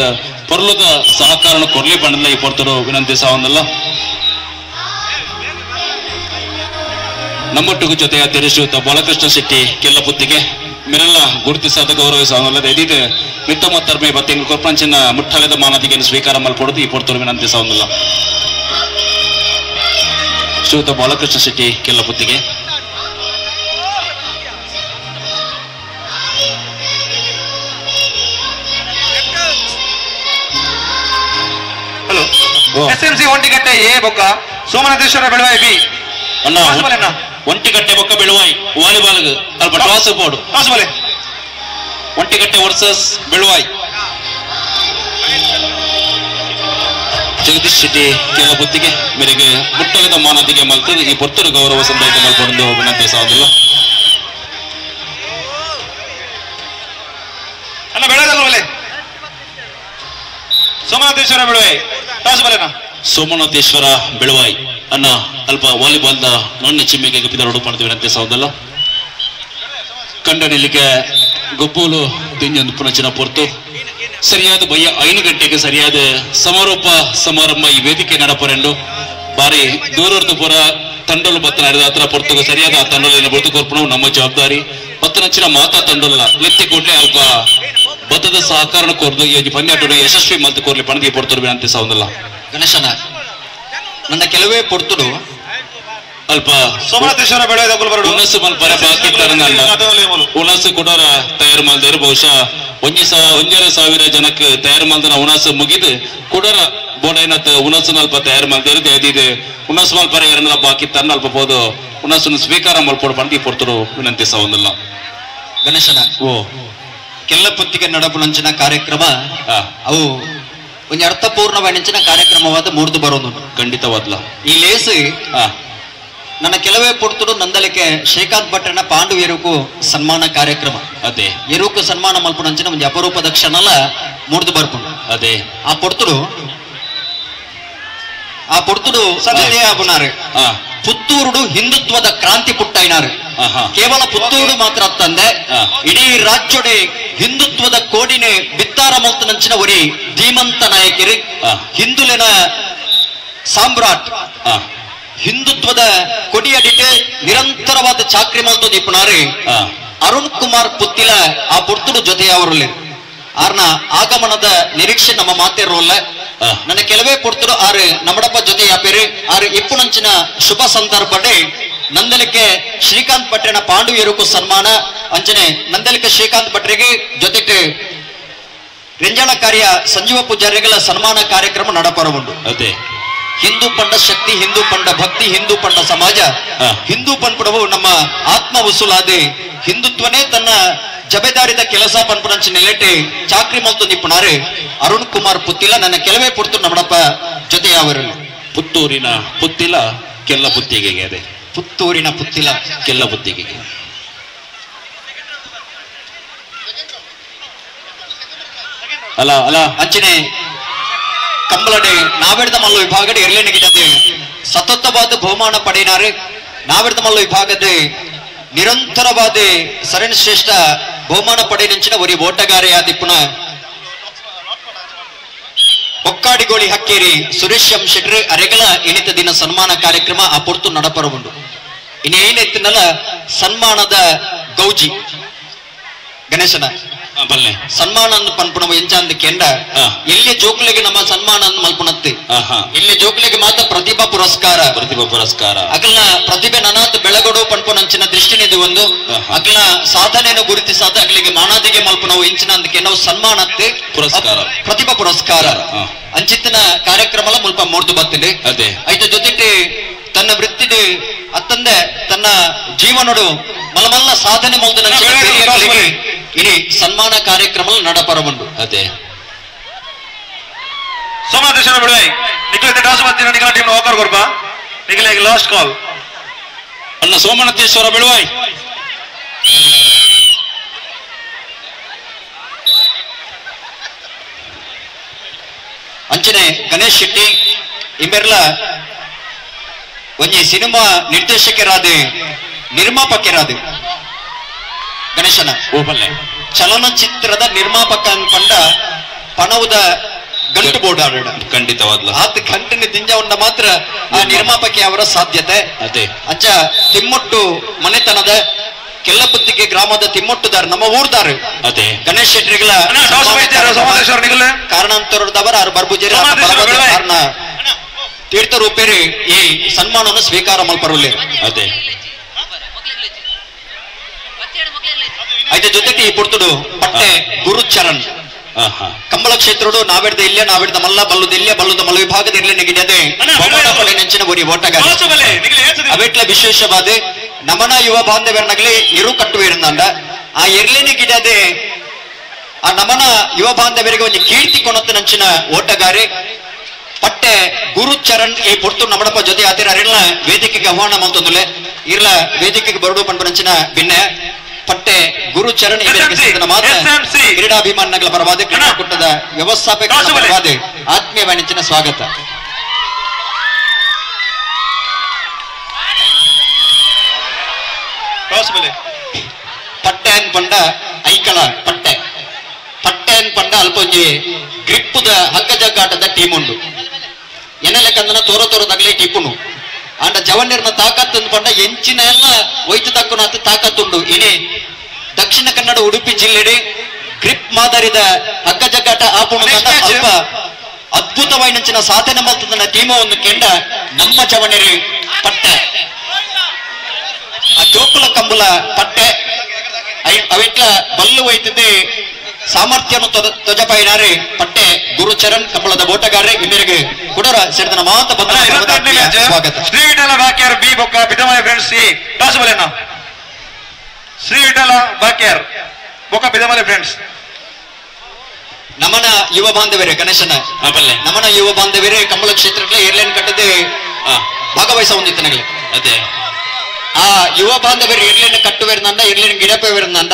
ಪೊರ್ಲುದ ಸಹಕಾರ ಕೊರ್ಲಿ ಬಂಡಲ ಈ ಪೊರ್ತರು ವಿನಂತಿಸಾವಂದಲ್ಲ. ನಮ್ಮೊಟ್ಟಿಗೂ ಜೊತೆಯ ತೆರೆಶ್ರೀಯುತ ಬಾಲಕೃಷ್ಣ ಶೆಟ್ಟಿ ಕೆಲ್ಲಪುತ್ತಿಗೆ ಮೆರೆಲ್ಲ ಗುರುತಿಸಾದ ಗೌರವಿಸಾವಲ್ಲ ಇದೀಗ ಮಿತ್ತ ಮತ್ತರ್ಮೆ ಬತ್ತೆಂಗ್ ಕೊರ್ಪಂಚಿನ ಮುಟ್ಟಲೆದ ಮಾನತಿಗೆಯನ್ನು ಸ್ವೀಕಾರ ಮಲ್ಪೊಡುದು ಈ ಪೊರ್ತರು ವಿನಂತಿಸಾವಂದಲ್ಲ. ಶ್ರೀಯುತ ಬಾಲಕೃಷ್ಣ ಶೆಟ್ಟಿ ಕೆಲ್ಲಪುತ್ತಿಗೆ. ಹಲೋ ಎಸ್ಎಂಸಿ ಒಂಟಿಕಟ್ಟೆ ಎ ಬೊಕ್ಕ ಸೋಮನಾಥೇಶ್ವರ ಬೆಳವಾಯಿ ಬಿ ಅಣ್ಣ ಒಂಟಿಕಟ್ಟೆ ಬೊಕ್ಕ ಬೆಳವಾಯಿ ವಾಲಿಬಾಲ್ ಅಲ್ಪ ಟಾಸ್ ಬೋರ್ಡ್ ಟಾಸ್ ಬಲೆ ಒಂಟಿಕಟ್ಟೆ ವರ್ಸಸ್ ಬೆಳವಾಯಿ. ಜಗದೀಶ್ ಶೆಟ್ಟಿ ಕೆಲ ಮೇರೆಗೆ ಮುಟ್ಟಲದ ಮಾನತಿಗೆ ಮಲ್ತದೆ ಈ ಪೊರ್ತರು ಗೌರವ ಸಂದಾಯಕ್ಕೆ ಮಲ್ಕೊಂಡು ವಿನಂತಿಸಾವುದಿಲ್ಲ. ಅಣ್ಣ ಬೆಳಗಲ್ವಲೆ ಸೋಮನಾಥೇಶ್ವರ ಬೆಳವಾಯಿ ಟಾಸ್ ಬಲೆನಾ ಸೋಮನಾಥೇಶ್ವರ ಬೆಳವಾಯಿ ಅನ್ನ ಅಲ್ಪ ವಾಲಿಬಾಲ್ the ನೊನ್ನೆ ಚಿಮ್ಮಿಗೆ ಪಿದರೋಡು ಪಣದು ಸೌದಲ್ಲ ಕಂಡನಿಲಿಕ್ಕೆ ಗೊಪ್ಪೋಲು ದಿಂಜೊಂದು ಪುನಚಿನ ಪೊರ್ತು ಸರಿಯಾದ ಬಯ್ಯ 5 ಗಂಟೆಗೆ ಸರಿಯಾದ ಸಮಾರೋಪ ಸಮಾರಂಭ ಈ ವೇದಿಕೆ ನಡಪರೆಂಡು ಬಾರಿ ದೂರರ್ದು ಪುರ ತಂಡೋಲು ಬತ್ತ ನಡೆದ ಹತ್ರ ಪೊರ್ತುಗು ಸರಿಯಾದ ಆ ತಂಡೋಲಿನ ಬುರ್ದು ಕೊರ್ಪಣವು ನಮ್ಮ ಜವಾಬ್ದಾರಿ. ಬತ್ತನಂಚಿನ ಮಾತಾ ತಂಡೋಲ ಲೆತ್ತಿ ಕೂಡಲೇ ಅಲ್ಪ ಬತ್ತದ ಸಹಕಾರ ಕೋರ್ದು ಈ ಪಂದ್ಯಾಟು ಯಶಸ್ವಿ ಮಲ್ತು ಕೋರ್ಲಿ ಪಣದಿ ಪೊರ್ತರು ವಿನಂತಿ ಸೌಂದಲ್ಲ. ಗಣೇಶನ ನನ್ನ ಕೆಲವೇ ಪೊರ್ತುಡು ಅಲ್ಪ ಉಣಸು ಮಲ್ಪರೆ ಬಾಕಿ ತರಂಗಲ್ಲ ಉಣಸು ಕೊಡೋರ ತಯಾರು ಮಾಡಿದವರು ಬಹುಶಃ 1,500 ಜನಕ್ಕೆ ತಯಾರು ಮಾಡಿದ ಉಣಸು ಮುಗಿದು ಕೊಡೋರ ಬೋಡೈನತ್ ಉಣಸು ಅಲ್ಪ ತಯಾರು ಮಾಡಿದವರು ಉಣಸು ಮಲ್ಪರೆ ಎರಡನ್ನ ಬಾಕಿ ತನ್ನ ಅಲ್ಪ ಬೋದು ಉಣಸನ್ನು ಸ್ವೀಕಾರ ಮಲ್ಪೋಡು ಪಂಡಿ ಪೊರ್ತರು ವಿನಂತಿ ಸೌಂದಲ್ಲ. ಗಣೇಶನ ಓ ಕೆಲ್ಲ ಪುತ್ತಿಗೆ ನಡಪುನಂಚಿನ ಕಾರ್ಯಕ್ರಮ ಅವು ಒಂದು ಅರ್ಥಪೂರ್ಣವಾದ ಕಾರ್ಯಕ್ರಮವಾದ ಮೂರ್ದು ಬರೋದು ಖಂಡಿತವಾದ್ಲ. ಈ ಲೇಸು ನನ್ನ ಕೆಲವೇ ಪುರ್ತುಡು ನಂದಲಿಕೆ ಶ್ರೀಕಾಂತ್ ಭಟ್ರನ ಪಾಂಡು ಎರುಕು ಸನ್ಮಾನ ಕಾರ್ಯಕ್ರಮ ಅದೇ ಎರುಕು ಸನ್ಮಾನ ಮಲ್ಪುನಂಚಿನ ಒಂದು ಅಪರೂಪದ ಕ್ಷಣಲ ಮೂರ್ದು ಬರ್ಪುಂಡು. ಅದೇ ಆ ಪೊರ್ತುಡು ಆಪುನಾರು ಪುತ್ತೂರುಡು ಹಿಂದುತ್ವದ ಕ್ರಾಂತಿ ಪುಟ್ಟೈನಾರು. ಕೇವಲ ಪುತ್ತೂರು ಮಾತ್ರ ತಂದೆ ಇಡೀ ರಾಜ್ಯಡೆ ಹಿಂದುತ್ವದ ಕೋಡಿನೆ ಬಿತ್ತಾರ ಮಲ್ತನಂಚಿನ ಒರಿ ಧೀಮಂತ ನಾಯಕರು, ಹಿಂದುಲಿನ ಸಾಮ್ರಾಟ್, ಹಿಂದುತ್ವದ ಕೊಡಿಯಡಿಗೆ ನಿರಂತರವಾದ ಚಾಕ್ರಿ ಮಲ್ತು ದೀಪನಾರು ಅರುಣ್ ಕುಮಾರ್ ಪುತ್ತಿಲ ಆ ಪುರ್ತುಡು ಜೊತೆಯವರಲ್ಲಿ ಆರ್ನ ಆಗಮನದ ನಿರೀಕ್ಷೆ ನಮ್ಮ ಮಾತಿರೋಲ್ಲ. ನನ್ನ ಕೆಲವೇ ಪುರ್ತುಡು ಆರು ನಮ್ಮಡಪ್ಪ ಜೊತೆ ಯಾಪೇರು ಆರು ಇಪ್ಪುನಂಚಿನ ಶುಭ ಸಂದರ್ಭಡೆ ನಂದಲಿಕೆ ಶ್ರೀಕಾಂತ್ ಭಟ್ರನ ಪಾಂಡು ಎರುಕು ಸನ್ಮಾನ ಅಂಚನೆ ನಂದಲಿಕೆ ಶ್ರೀಕಾಂತ್ ಭಟ್ರಿಗೆ ಜೊತೆಗೆ ರೆಂಜಾಳ ಕಾರ್ಯ ಸಂಜೀವ ಪೂಜಾರಿಗಳ ಸನ್ಮಾನ ಕಾರ್ಯಕ್ರಮ ನಡಪರವುಂಡು. ಅದೇ ಹಿಂದೂ ಪಂಡ ಶಕ್ತಿ, ಹಿಂದೂ ಪಂಡ ಭಕ್ತಿ, ಹಿಂದೂ ಪಂಡ ಸಮಾಜ, ಹಿಂದೂ ಪನ್ಪುಡವು ನಮ್ಮ ಆತ್ಮ ಉಸುಲಾದೆ ಹಿಂದುತ್ವನೇ ತನ್ನ ಜಬೇದಾರಿದ ಕೆಲಸ ಪನ್ಪುನಂಚಿ ನೆಲೆಟೆ ಚಾಕ್ರಿ ಮಲ್ತು ನಿಪ್ಪುನಾರೆ ಅರುಣ್ ಕುಮಾರ್ ಪುತ್ತಿಲ ನನ್ನ ಕೆಲವೇ ಪುರ್ತು ನಮ್ಮಡಪ್ಪ ಜೊತೆಯಾವರಲ್ಲ. ಪುತ್ತೂರಿನ ಪುತ್ತಿಲ ಕೆಲ್ಲ ಪುತ್ತಿಗೆಗೆ ಅದೇ ಪುತ್ತೂರಿನ ಪುತ್ತಿಲ ಕೆಲ್ಲ ಪುತ್ತಿಗೆಗೆ ಅಲ್ಲ ಅಲ್ಲ ಅಂಚನೆ ಕಂಬಳಡೆ ನಾವೆಡ್ದ ಮಲ್ಲು ವಿಭಾಗದ ಎರಲೇನಿಗಿಟ್ಟದೆ ಸತತವಾದ ಬಹುಮಾನ ಪಡೆಯಿನಾರು. ನಾವೆಡ್ದ ಮಲ್ಲು ವಿಭಾಗದ ನಿರಂತರವಾದ ಸರಣಿ ಶ್ರೇಷ್ಠ ಬಹುಮಾನ ಪಡೆಯಿನಂಚಿನ ಒರಿ ಓಟಗಾರೆಯಾದಿಪ್ಪುನ ಒಕ್ಕಾಡಿಗೋಳಿ ಹಕ್ಕೇರಿ ಸುರೇಶ್ ಎಂ ಶೆಟ್ರು ಅರೆಗಳ ಇನಿತ ದಿನ ಸನ್ಮಾನ ಕಾರ್ಯಕ್ರಮ ಆ ಪೊರ್ತು ನಡಪರವುಂಡು. ಇನ್ನೇನೆತ್ತಿನಲ್ಲ ಸನ್ಮಾನದ ಗೌಜಿ ಗಣೇಶನ ಸನ್ಮಾನ ಪನ್ಪುಣ ಎಂಚಾಂದ ಕೆಂಡ ಎಲ್ಲಿ ಜೋಕ್ಲಿಗೆ ನಮ್ಮ ಸನ್ಮಾನ ಮಲ್ಪುಣತ್ತೆ ಇಲ್ಲಿ ಜೋಕ್ಲಿಗೆ ಮಾತ್ರ ಪ್ರತಿಭಾ ಪುರಸ್ಕಾರ ಪ್ರತಿಭಾ ಪುರಸ್ಕಾರ ಅಗಲ್ನ ಪ್ರತಿಭೆ ನನಾತ್ ಬೆಳಗಡು ಪನ್ಪುನಂಚಿನ ದೃಷ್ಟಿನಿದು ಒಂದು ಅಗಲ್ನ ಸಾಧನೆಯನ್ನು ಗುರುತಿಸಾದ ಅಗಲಿಗೆ ಮಾನಾದಿಗೆ ಮಲ್ಪುಣವು ಇಂಚಿನ ಅಂದಕ್ಕೆ ನಾವು ಸನ್ಮಾನತ್ತೆ ಪುರಸ್ಕಾರ ಪ್ರತಿಭಾ ಪುರಸ್ಕಾರ ಅಂಚಿತ್ತಿನ ಕಾರ್ಯಕ್ರಮ ಮುಲ್ಪ ಮೂರ್ದು ಬತ್ತಿದೆ. ಅದೇ ಐತ ಜೊತೆಗೆ ತನ್ನ ವೃತ್ತಿಡು ಅತ್ತಂದೆ ತನ್ನ ಜೀವನಡು ಮಲಮಲ್ಲ ಸಾಧನೆ ಮಲ್ದ ಇಡೀ ಸನ್ಮಾನ ಕಾರ್ಯಕ್ರಮ ನಡಪರವುಂಡು. ಅದೇ ಸೋಮನಾಥೇಶ್ವರ ಬಿಡುವೈ ನಿಖಿಲ ಟಾಸ್ ಮಾಡ್ತೀನಿ ನಿಖಿಲ ಟೀಮ್ ವಾಕರ್ ಕೊರ್ಪ ನಿಖಿಲ ಲಾಸ್ಟ್ ಕಾಲ್ ಅಣ್ಣ ಸೋಮನಾಥೇಶ್ವರ ಬಿಡುವೈ ಅಂಚನೆ ಗಣೇಶ್ ಶೆಟ್ಟಿ ಇಮ್ಮೆರ್ಲ ಒಂಜಿ ಸಿನಿಮಾ ನಿರ್ದೇಶಕರಾದ ನಿರ್ಮಾಪಕರಾದ ಗಣೇಶನ ಚಲನಚಿತ್ರದ ನಿರ್ಮಾಪಕ ಪಂಡ ಪಣವುದ ಗಂಟು ಬೋರ್ಡ್ ಖಂಡಿತವಾದ ಆತ ಗಂಟಿನ ದಿಂಜ ಮಾತ್ರ ಆ ನಿರ್ಮಾಪಕಿ ಅವರ ಸಾಧ್ಯತೆ. ಅದೇ ಅಂಚ ತಿಮ್ಮೊಟ್ಟು ಮನೆತನದ ಕೆಲ್ಲಪುತ್ತಿಗೆ ಗ್ರಾಮದ ತಿಮ್ಮೊಟ್ಟುದಾರ ನಮ್ಮ ಊರ್ದಾರ ಅದೇ ಗಣೇಶ್ ಶೆಟ್ಟಿಗಳ ಕಾರಣಾಂತರದವರ ಆರು ಬರ್ಬುಜೇರಿ ಕಾರಣ ತೀರ್ಥ ರೂಪೇರಿ ಈ ಸನ್ಮಾನವನ್ನು ಸ್ವೀಕಾರ ಮಲ್ಪರುಲ್ಲಿ. ಅದೇ ಐತ ಜೊತೆಗೆ ಈ ಪುರ್ತುಡು ಪಟ್ಟೆ ಗುರುಚರಣ್ ಕಂಬಳ ಕ್ಷೇತ್ರಡು ನಾವೆಡ್ದ ಇಲ್ಲೇ ನಾವೆಡ್ದ ಮಲ್ಲ ಬಲ್ಲುದ ಇಲ್ಲೇ ಬಲ್ಲುದ ಮಲ್ಲ ವಿಭಾಗದ ಇರ್ಲಿ ನೆಗಿಡದೆ ನೆಂಚಿನ ಒರಿ ಓಟಗಾರ ಅವೆಟ್ಲ ವಿಶೇಷವಾದ ನಮನ ಯುವ ಬಾಂಧವ್ಯರ್ನಗಲಿ ಇರು ಕಟ್ಟುವಿರಂದ ಆ ಎರ್ಲಿನ ಗಿಡದೆ ಆ ನಮನ ಯುವ ಬಾಂಧವ್ಯರಿಗೆ ಒಂದು ಕೀರ್ತಿ ಕೊಣತ್ತ ನಂಚಿನ ಓಟಗಾರಿ ಪಟ್ಟೆ ಗುರುಚರಣ್ ಈ ಪುರ್ತು ನಮ್ಮಡಪ್ಪ ಜೊತೆ ಆತಿರ ಅರಿಲ್ಲ ವೇದಿಕೆಗೆ ಆಹ್ವಾನ ಮಂತೊಂದುಲೆ ಇರ್ಲ ವೇದಿಕೆಗೆ ಬರಡು ಪಂಪನಂಚಿನ ಭಿನ್ನ ಪಟ್ಟೆ ಗುರುಚರಣ್ ಮಾತ್ರ ಕ್ರೀಡಾಭಿಮಾನಿಗಳ ಪರವಾದ ಕ್ರೀಡಾಕೂಟದ ವ್ಯವಸ್ಥಾಪಕರ ಪರವಾದ ಆತ್ಮೀಯ ವಾಣಿಜ್ಯನ ಸ್ವಾಗತ. ಟಾಸ್ ಬಲೆ ಪಟ್ಟೆ ಅನ್ ಪಂಡ ಐಕಳ ಪಟ್ಟೆ ಪಟ್ಟೆ ಅನ್ ಪಂಡ ಅಲ್ಪ ಒಂಜಿ ಗ್ರಿಪ್ಪುದ ಹಗ್ಗ ಜಗ್ಗಾಟದ ಟೀಮ್ ಉಂಡು ಎನ್ನಲೆಕ್ಕಂದನ ತೋರ ತೋರದಾಗಲೇ ಟಿಪ್ಪುನು ಆಂಡ ಜವನ್ಯರ್ನ ತಾಕತ್ತು ಪಂಡ ಎಂಚಿನ ಎಲ್ಲ ಒಯ್ತು ತಕ್ಕುನಾತ ತಾಕತ್ತುಂಡು ಇನಿ ದಕ್ಷಿಣ ಕನ್ನಡ ಉಡುಪಿ ಜಿಲ್ಲೆಡೆ ಗ್ರಿಪ್ ಮಾದರಿದ ಹಗ್ಗ ಜಗ್ಗಾಟ ಆಪುಣು ಅಲ್ಪ ಅದ್ಭುತವಾಯಿನಂಚಿನ ಸಾಧನೆ ಮಲ್ತದನ ಟೀಮ ಒಂದು ಕೆಂಡ ನಮ್ಮ ಜವನ್ಯರು ಪಟ್ಟೆ ಆ ಜೋಕುಲ ಕಂಬುಲ ಪಟ್ಟೆ ಅವೆಟ್ಲ ಬಲ್ಲು ಒಯ್ತದೆ ಸಾಮರ್ಥ್ಯನು ಧ್ವಜಪಾಯಿನಾರೆ ಪಟ್ಟೆ ಗುರುಚರಣ್ ಕಂಬಳದ ಬೋಟಗಾರೆ ಇಮೇರೆಗೆ ಕುಡರ ಸೇರಿದ ಮಾತ ಬಂದ ಸ್ವಾಗತ. ಶ್ರೀ ವಿಠಲ ಬಾಕ್ಯಾರ್ ಬಿ ಬೊಕ್ಕ ಬಿದಮಲೆ ಫ್ರೆಂಡ್ಸ್ ಸಿ ಟಾಸ್ ಬಲೆನ ಶ್ರೀ ವಿಠಲ ಬಾಕ್ಯಾರ್ ಬೊಕ್ಕ ಬಿದಮಲೆ ಫ್ರೆಂಡ್ಸ್. ನಮನ ಯುವ ಬಾಂಧವರೇ ಗಣೇಶನ ನಮನ ಯುವ ಬಾಂಧವರೇ ಕಂಬಳ ಕ್ಷೇತ್ರಕ್ಕೆ ಏರ್ಲೈನ್ ಕಟ್ಟದೆ ಭಾಗವಹಿಸ ಹೊಂದಿತ್ತನಗಲೆ ಅದೇ ಆ ಯುವ ಬಾಂಧವರು ಏರ್ಲೈನ್ ಕಟ್ಟುವೇರ್ನಂದ ಏರ್ಲೈನ್ ಗಿಡಪೇರ್ನಂದ